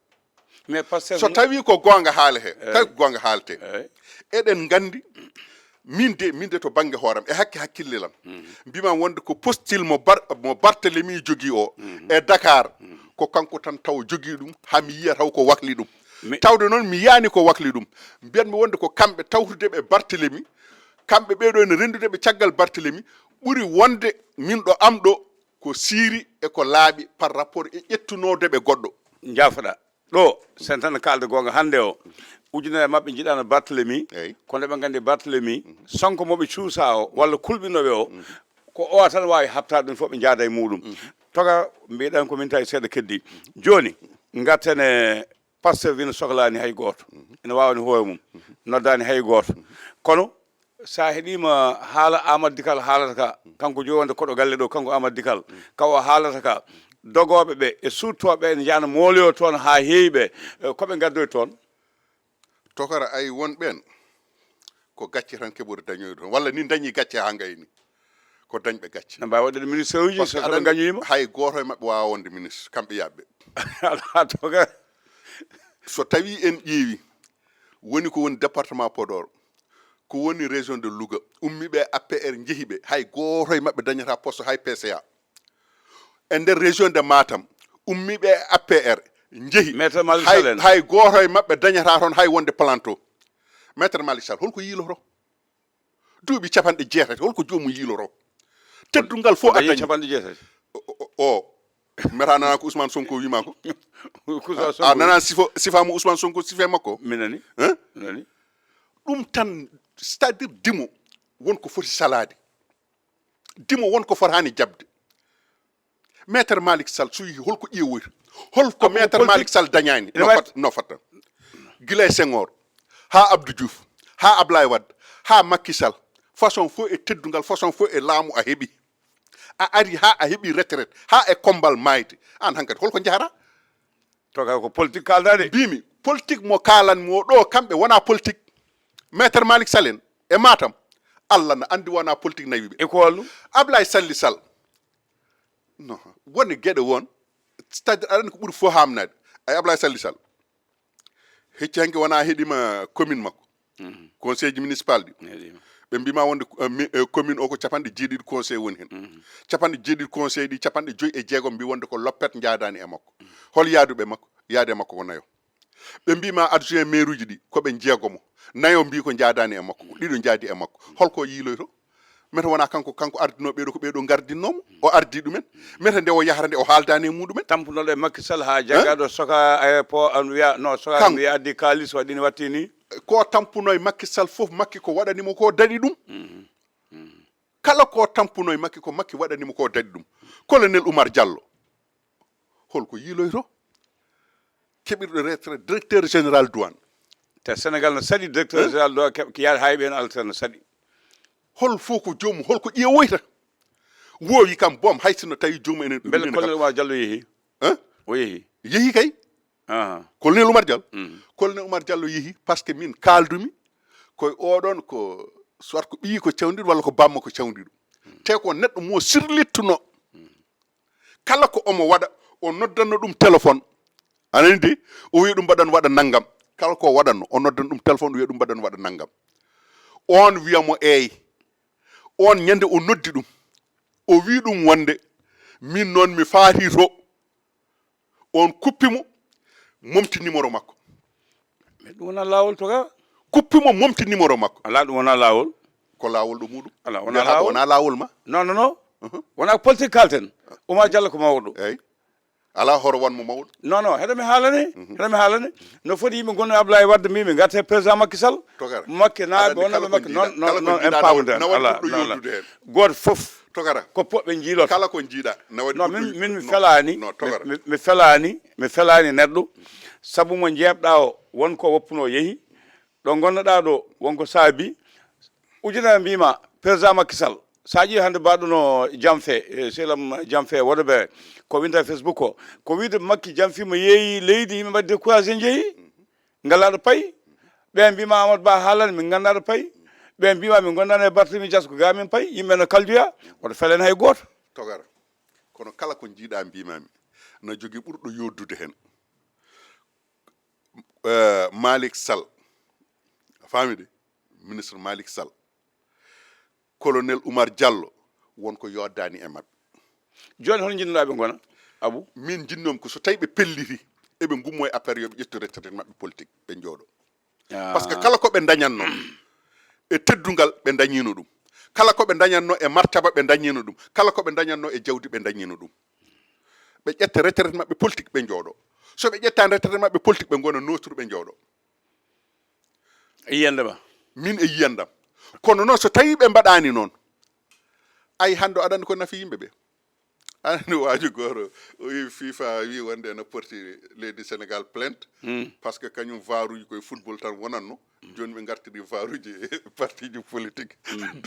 Mais Pastef so tawii ko goonga haale he, eeyi, tawi ko goonga haaletee. Eeyi. Eɗen nganndi, min de, min de to bannge hooram, e hakke hakkille lam, mhm, mbima wonde ko postil mo Bar-, mo Barthélemy jogii o, mhm, e Dakar, mhm, ko kanko tan taw jogii ɗum, haa mi yiya taw ko wakli ɗum. Mi- Tawde noon mi yiyaani ko wakli ɗum. Mbiyatmi wonde ko kamɓe tawtude ɓe Barthélemy, kamɓe ɓeeɗo ene renndude ɓe caggal Barthélemy, ɓuri wonde min ɗo am ɗo ko siiri e ko laaɓi par rapport e ƴettunoodeɓe goɗɗo. Njaafoɗaa. Ɗo, sen tan kaalde goonga hannde o, ujunere maɓɓe njiɗaano Barthélemy, eeyi, kono ɓe nganndi Barthélemy, mhm, Sonko mo ɓe cuusa o, walla kulɓinooɓe o, mhm, ko o tan waawi haɓtaade ɗum fof, ɓe njaada e muɗum. Mhm. Toga, mbiɗen ko min tawi seeɗa keddi. Mhm. Jooni, ngarten e Pastef ina soklaani hay gooto. Mhm. Ina waawani hoore mum. Mhm. Noddaani hay gooto. Mhm. Kono, so a heɗiima haala Amadou Dikal haalata ka, kanko jooni wonde koɗo galle ɗo, kanko Amadou Dikal, mm, ka o haalata ka, dogooɓe ɓe e suuttooɓe ɓe ene njahna mooloyo toon haa heewi ɓe, e, ko ɓe ngaddoyi toon? Tokara, ay won ɓeen, Ko gacce tan keɓori dañoyde toon. Walla ni dañi gacce haa gayni. Ko dañɓe gacce. No mbawi waɗde ministre uji Parce que soɓe aɗa gañoyima. Hay gooto e maɓɓe waawa wonde ministre, kamɓe yaaɓɓe. Aɗa toga. So tawi en ƴeewi, woni ko woni département Podor, ko woni région de Louga, ummiɓe A P R njehiɓe, hay gooto e maɓɓe dañata poste hay P C A. E nder région de Matam, ummiɓe A P R njehi, Maître Malick hay, Sall en. Hay gooto e maɓɓe dañata toon hay wonde planto. Maître Malick Sall, holko yiiloto? Duuɓi capanɗe jeetati, holko joomum yiiloto? Teddungal fof a Dañi dañi. Capanɗe jeetati. O, o, o. Meta nana ko Ousmane Sonko wima ko? Kusa A Sonko. Nana sifo, sifa mo Ousmane Sonko, sife makko? Minani. Hein? Minani. Ɗum tan, c'est-à-dire dimo won ko foti salaade. Dimo won ko fotaani jaɓde. Maître Malick Sall, so yehi holko ƴeewoyta? Holko Abu Maître politique. Malick Sall dañaani? Ina No waɗi. fat, no fatta. Gila e Senghor, haa Abdou Diouf, haa Ablaye Wade, haa Macky Sall. Façon fof e teddungal, façon fof e laamu a heɓi. A ari haa a heɓi retraite, haa e kombal maayde. Aan hankadi holko njahata? Toga ko politique kalda de. Mbimi, politique mo kaalan mo ɗo, kamɓe wona politique. Maître Malick Sall en e Matam, Allah na anndi wona politique nawi ɓe. E ko wallu? Ablaye Salli Sall. No, woni geɗe won. C'est-à-dire aɗa anndi ko ɓuri fof hamnade. Ay Ablaye Salli Sall. Hecci hanke wona heɗima commune makko. Conseil ji municipal ɗi. Ɓe mbima wonde eh, mi- eh, commune o ko capanɗe jeeɗiɗi conseil woni hen. Capanɗe jeeɗiɗi conseil ɗi, capanɗe joyi e jeegom mbi wonde ko loppet njaadani e makko. Hol yaaduɓe makko? Yaade makko ko nayo. Ɓe mbima adjoint maire uji ɗi ko ɓe jeegomo. Nayo mbi ko njaadani e makko, ko ɗiɗo njaadi e makko. Holko yiiloyto? Mete wona kanko, kanko ardino ɓeɗo, ko ɓeɗo gardinnomo. O ardi ɗumen. Mete nde o yahata nde o haaldani e muɗumen. Tampunoɗo e Macky Sall ha jaggaɗo soka aéroport an wiya no soka Kanko. Wiya addi kalis waɗini wattini. Ko tampuno e Macky Sall fof, Macky ko waɗanimo ko daɗi ɗum. Kala ko tampuno e Macky, ko Macky waɗanimo ko daɗi ɗum. Colonel Oumar Diallo, holko yiiloyto? Keɓirɗo retraite, directeur général douane. Te Sénégal no saɗi directeur général ɗo ke- ke yaade hay ɓen alter no saɗi. Hol fof ko joomum, holko ƴeewoyta? Wowi kam boom, hay sinno tawi joomum enen ɗum Belle enen Colonel kam. Oumar Diallo yeehi. Hein? O yeehi. Yeehi kay. Ah. Colonel Oumar Diallo? Colonel Oumar Diallo yeehi parce que min kaaldumi koye oɗon ko soit ko ɓiyi ko cawdiɗo walla ko bamma ko cawdiɗo. Te ko neɗɗo mo sirlittuno. Kala ko omo waɗa, o noddanno ɗum téléphone. Anani de, o wiya ɗum mbaɗan waɗa nanngam. Kala ko waɗanno, o noddan ɗum téléphone, o wiya ɗum mbaɗan waɗa nanngam. On wiya mo eey. On ñande o noddi ɗum. O wi ɗum wonde, min noon mi faati to. On kuppi mo, momti numéro makko. Mais ɗum wona lawol toga. Kuppi mo, momti numéro makko. Ala ɗum wona lawol. Ko lawol ɗo muɗum. Ala, wona Nde haɗa lawol. Wona lawol ma. Non, non, non. Wona ko politique kalten. Oumar Diallo ko mawɗo. Eyyi. Ala hoto won mo mawɗo. Non, non, heɗo mi haalani. Heɗo mi haalani. No foti yimɓe gonno Ablaye Wade mbimi garte président Macky Sall. Togara. Makki naaɓe Aɗa anndi wonno kala ɓe ko Makki non jiiɗa- non kala ko non en jiiɗa pamuden. na waɗi Ala, ɓurɗo non, ala. Yoddude hen. Gooto fof. Togara. Ko poɓɓe jiiloto. Kala ko jiiɗa na waɗi Non, ɓurɗo min Yo- min mi no, felani. No, Mi, togara. mi, mi felani. Mi felani neɗɗo. Sabu mo jeeɓɗa o won ko woppuno yeehi. Ɗo gonnoɗa ɗo won ko saabi. Ujunere mbima président Macky Sall. Sa ƴeewi hannde mbaɗuno janfe, eh, selam janfe woɗoɓe ko winda e Facebook ko. Ko wiide Makki janfima yeeyi leydi yimɓe mbaɗi découragé jeeyi. Ngala ɗo payi. Ɓe mbima Amadou Ba haalani min ganda ɗo payi. Ɓe mbima min gondano e Barthélemy Dias ko ga min payi. Yimɓe no kalduya. Woto felen hay gooto. Togara. Kono kala ko jiiɗa mbimami na jogui ɓurɗo yoddude hen. Eh, Malick Sall. A faami de? Ministre Malick Sall. Colonel Oumar Diallo won ko yoddani e maɓɓe. Joni hono jinnoɗa ɓe gona? Abou. Min jinnomi ko so tawi ɓe pelliti, eɓe gummo e affaire yoɓe ƴettu retraite maɓɓe politique ɓe jooɗo. Parce que kala ko ɓe dañanno e teddungal ɓe dañino ɗum. Kala ko ɓe dañanno e martaba ɓe dañino ɗum. Kala ko ɓe dañanno e jawdi ɓe dañino ɗum. Ɓe ƴetta retraite maɓɓe politique ɓe jooɗo. So ɓe ƴettani retraite maɓɓe politique ɓe gona neutre ɓe jooɗo. E yiyande ma? Min e yiyandam. Kono noon so tawi ɓe mbaɗani noon, ay hande o aɗa anndi ko nafi yimɓe ɓe. Aɗa anndi waaju goto o wi FIFA wi wonde ene porti leydi Sénégal plainte. Parce que kañum varuji koye football tan wonanno. Joni ɓe gartiri varuji e partiji politique.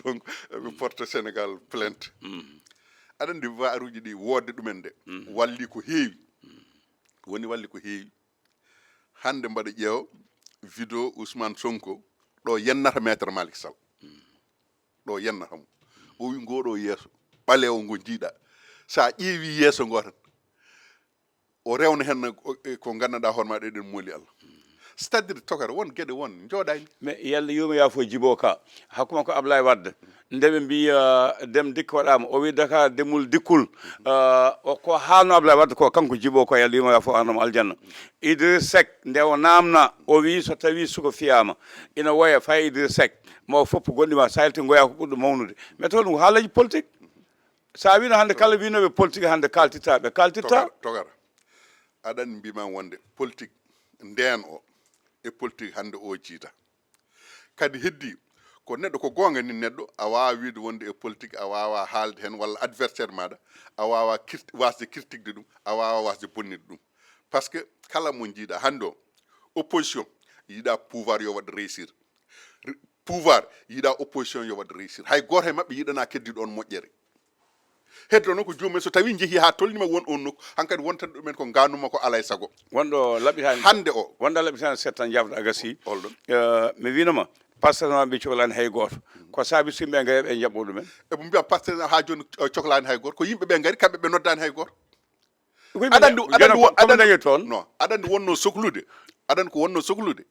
Donc ɓe porta Sénégal plainte. Aɗa anndi varuji ɗi wodde ɗumen de walli ko heewi. Woni walli ko heewi. Hande mbaɗa ƴeewa vidéo Ousmane Sonko Ɗo yennata Maître Malick Sall. Ɗo yennata mo. O wi, "Ngoɗo yeeso ɓaleewo ngo njiiɗa, so a ƴeewi yeeso ngo tan, o rewna heen o, e, ko nganndanɗaa hoore maa ɗo, eɗen mooli Allah." C'est-à-dire, Tokara, won geɗe won njooɗaani. Mais yalla yuurma yaafo Jibo Ka. Hakkunde makko Ablaye Wade. Nde ɓe mbiya, ah, Dem Dikk waɗaama, o wi Dakar Demul Dikkul. Ah, o ko haalno Ablaye Wade ko, kanko Jibo Ka, yalla yuurma yaafo, arnamo aljanna. Idriss Seck, nde o naamna, o wi so tawi suka fiyaama, ina woya, faya Idriss Seck, ma o foppu gonɗi ma, so a yalti ngoya ko ɓurɗo mawnude. Mais to ɗum ko haalaji politique. So a wino hannde kala winooɓe politique hannde kaltitta, ɓe kaltitta. Tokara, Tokara. Aɗa anndi mbima wonde politique ndeen o e politique hannde o jiida. Kadi heddi ko neɗɗo, ko goonga ni, neɗɗo a waawa wiide wonde e politique, a waawa haalde heen walla adversaire maaɗa, a waawa kirt-, wasde critiquede ɗum, a waawa wasde bonnide ɗum. Par ce que kala mo njiiɗa hannde o, opposition yiɗa pouvoir yo waɗ réussir. Re-, pouvoir yiɗa opposition yo waɗ réussir. Hay gooto e maɓɓe yiɗana keddiiɗo on moƴƴere. Heddo noon ko joomum en, so tawi njehi haa tolnima won on nokku, hankadi wontan ɗumen ko nganuma ko alay sago. Wonɗo laɓɓitaani. Hannde o. Wonɗo laɓɓitaani seeɗa tan, jaafɗo agasi. Holɗo? Eh, mi winoma, Pastef ma ɓe cohlani hay gooto. Ko saabi so yimɓe ngari ɓe njaɓɓo ɗumen? Eɓe mbiya Pastef haa jooni, eh, cohlani hay gooto. Ko yimɓe ɓe ngari, kamɓe ɓe noddaani hay gooto. Ko yimɓe aɗa anndi, njaɓɓo, aɗa anndi, ko ɓe aɗa ndañi toon? Non, aɗa anndi wonno soklude. Aɗa anndi ko wonno soklude.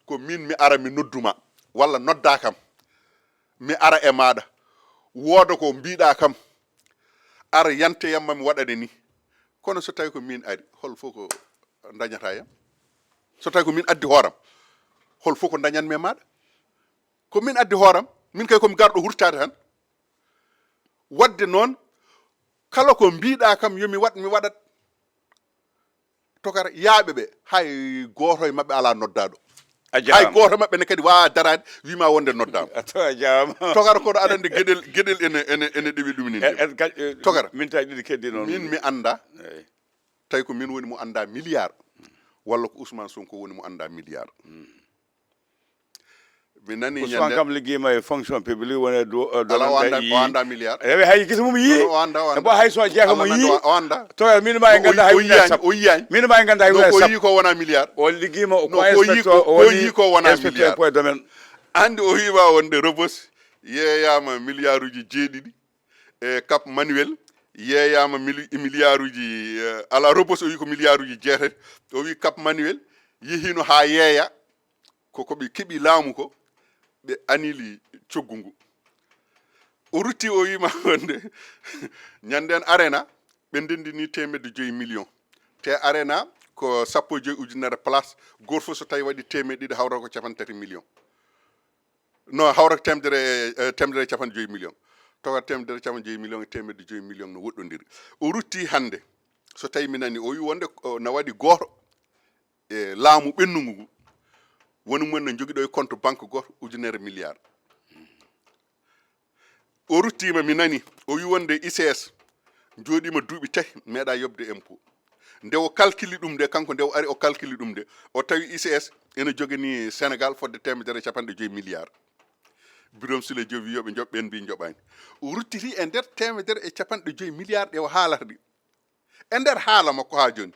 Ko min mi ara mi nodduma, walla nodda kam. Mi ara e maaɗa. Wooda ko mbiɗa kam. Ara yante yamma mi waɗane ni. Kono so tawi ko min ari, hol fof ko dañata yam? So tawi ko min addi hooram, hol fof ko dañanmi e maaɗa? Ko min addi hooram, min kay ko mi garɗo hurtaade tan. Wadde noon, kala ko mbiɗa kam yo mi waɗ, mi waɗat. Tokara, yaaɓe ɓe, hay gooto e maɓɓe alaa noddaaɗo. A jaaraama. Hay gooto maɓɓe ne kadi waawaa daraade, wii ma wonde noddaama. A to-, a jaaraama. Tokara, kono aɗa anndi geɗel, geɗel ene, ene, ene ɗewi ɗum ni. E, e, ka-, e, Tokara. Min tawi ɗiɗi keddi noon. Min mi annda. Eey. Tawi ko min woni mo annda milliard, walla ko Ousmane Sonko woni mo annda milliard. Mm. Mi nani Ousmane ñande kam liggiima e fonction publique, woni e do-, e Ala, o domaine annda, ɗi o annda milliard. Ewi, hay gite mum yii. Non, o annda, o annda. Ebo hay so jeeya mo yii. O annda. To, min ma en ganda hay o yiyaani, o yiyaani. Min ma en ganda hay. Non, ko sappo. Yii ko wona milliard. O liggiima, o ko inspecteur, o ko yii ko wona inspecteur milliard. Impôts et domaines. Anndi o wii ma wonde Rebeuss yeeyaama milliarduji jeeɗiɗi. E Cap Manuel yeeyaama mili-, milliarduji, eh, ala Rebeuss o wii ko milliarduji jeetati. O wii Cap Manuel yehiino haa yeeya. Ko ko ɓe keɓi laamu ko, ɓe anili coggu ngu. O rutti, o wiima wonde ñanden Arena, ɓe ndendini teemedde joyi million. Te Arena ko sappo e joyi ujunere place, gooto fof so tawi waɗi teemeɗɗe ɗiɗi hawra ko capanɗe tati million. No, hawra ko teemedere e, e, teemedere e capanɗe joyi million. Tawa teemedere e capanɗe joyi million e teemedde joyi million no woɗɗondiri. O rutti hannde, so tawi mi nani, o wi wonde, o, na waɗi gooto e laamu ɓennungu ngu, woni mumen no jogii ɗo e compte banque gooto ujunere milliard. O ruttiima, mi nani, o wi wonde I C S jooɗiima duuɓi tati meeɗa yoɓde impôt. Nde o calculi ɗum nde, kanko nde o ari o calculi ɗum nde, o tawi I C S ene joganii Sénégal fodde teemedere e capanɗe joyi milliard. Birame Souleye Diop wi yo ɓe njoɓ, ɓeen mbi njoɓaani. O ruttiti e nder teemedere e capanɗe joyi milliard ɗe o haalata ɗi. E nder haala makko haa jooni,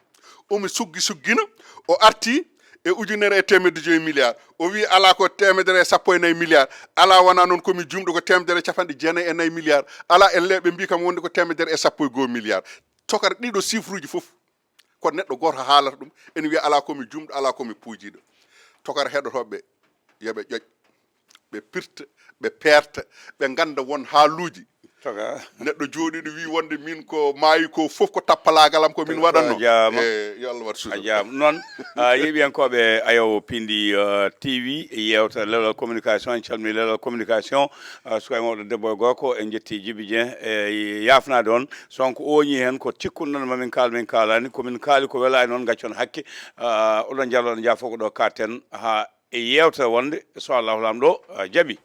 omo suggi suggina, o arti e ujunere e teemedde joyi milliard. O wi alaa ko teemedere e sappo e nayi milliard. Alaa, wonaa noon, ko mi juumɗo, ko teemedere e capanɗe jeenayi e nayi milliard. Alaa, ellee, ɓe mbi kam wonde ko teemedere e sappo e goo milliard. Tokara, ɗiɗo chiffre uji fof ko neɗɗo gooto haalata ɗum, ene wiya alaa ko mi juumɗo, alaa ko mi puujiiɗo. Tokara, heɗotooɓe ɓe, yo ɓe ƴoƴ, ɓe pirta, ɓe peerta, ɓe ngannda won haaluuji. Toga. Neɗɗo jooɗiiɗo wi wonde min ko maayi ko fof ko tappalaagal am, ko min waɗatno. Toga, jaama. E, yo Allah waɗ sutura. A jaama. Noon, a, yeeɓiyankooɓe Ayowo Pindi, uh, T V, yeewtere Leɗɗal Communication, en calmini Leɗɗal Communication, uh, suka e mawɗo debbo e gorko, en njetti Jibi Dieng, e yaafnaade on. So on ko ooñi heen, ko cikkuɗon ma min kaal, min kaalaani, ko min kaali ko welaani noon, ngaccon hakke. Uh, oɗon njaloo, oɗon njaafoo ko ɗo kaaten haa e yeewtere wonde, so Allahu Laamɗo, uh, jaɓi.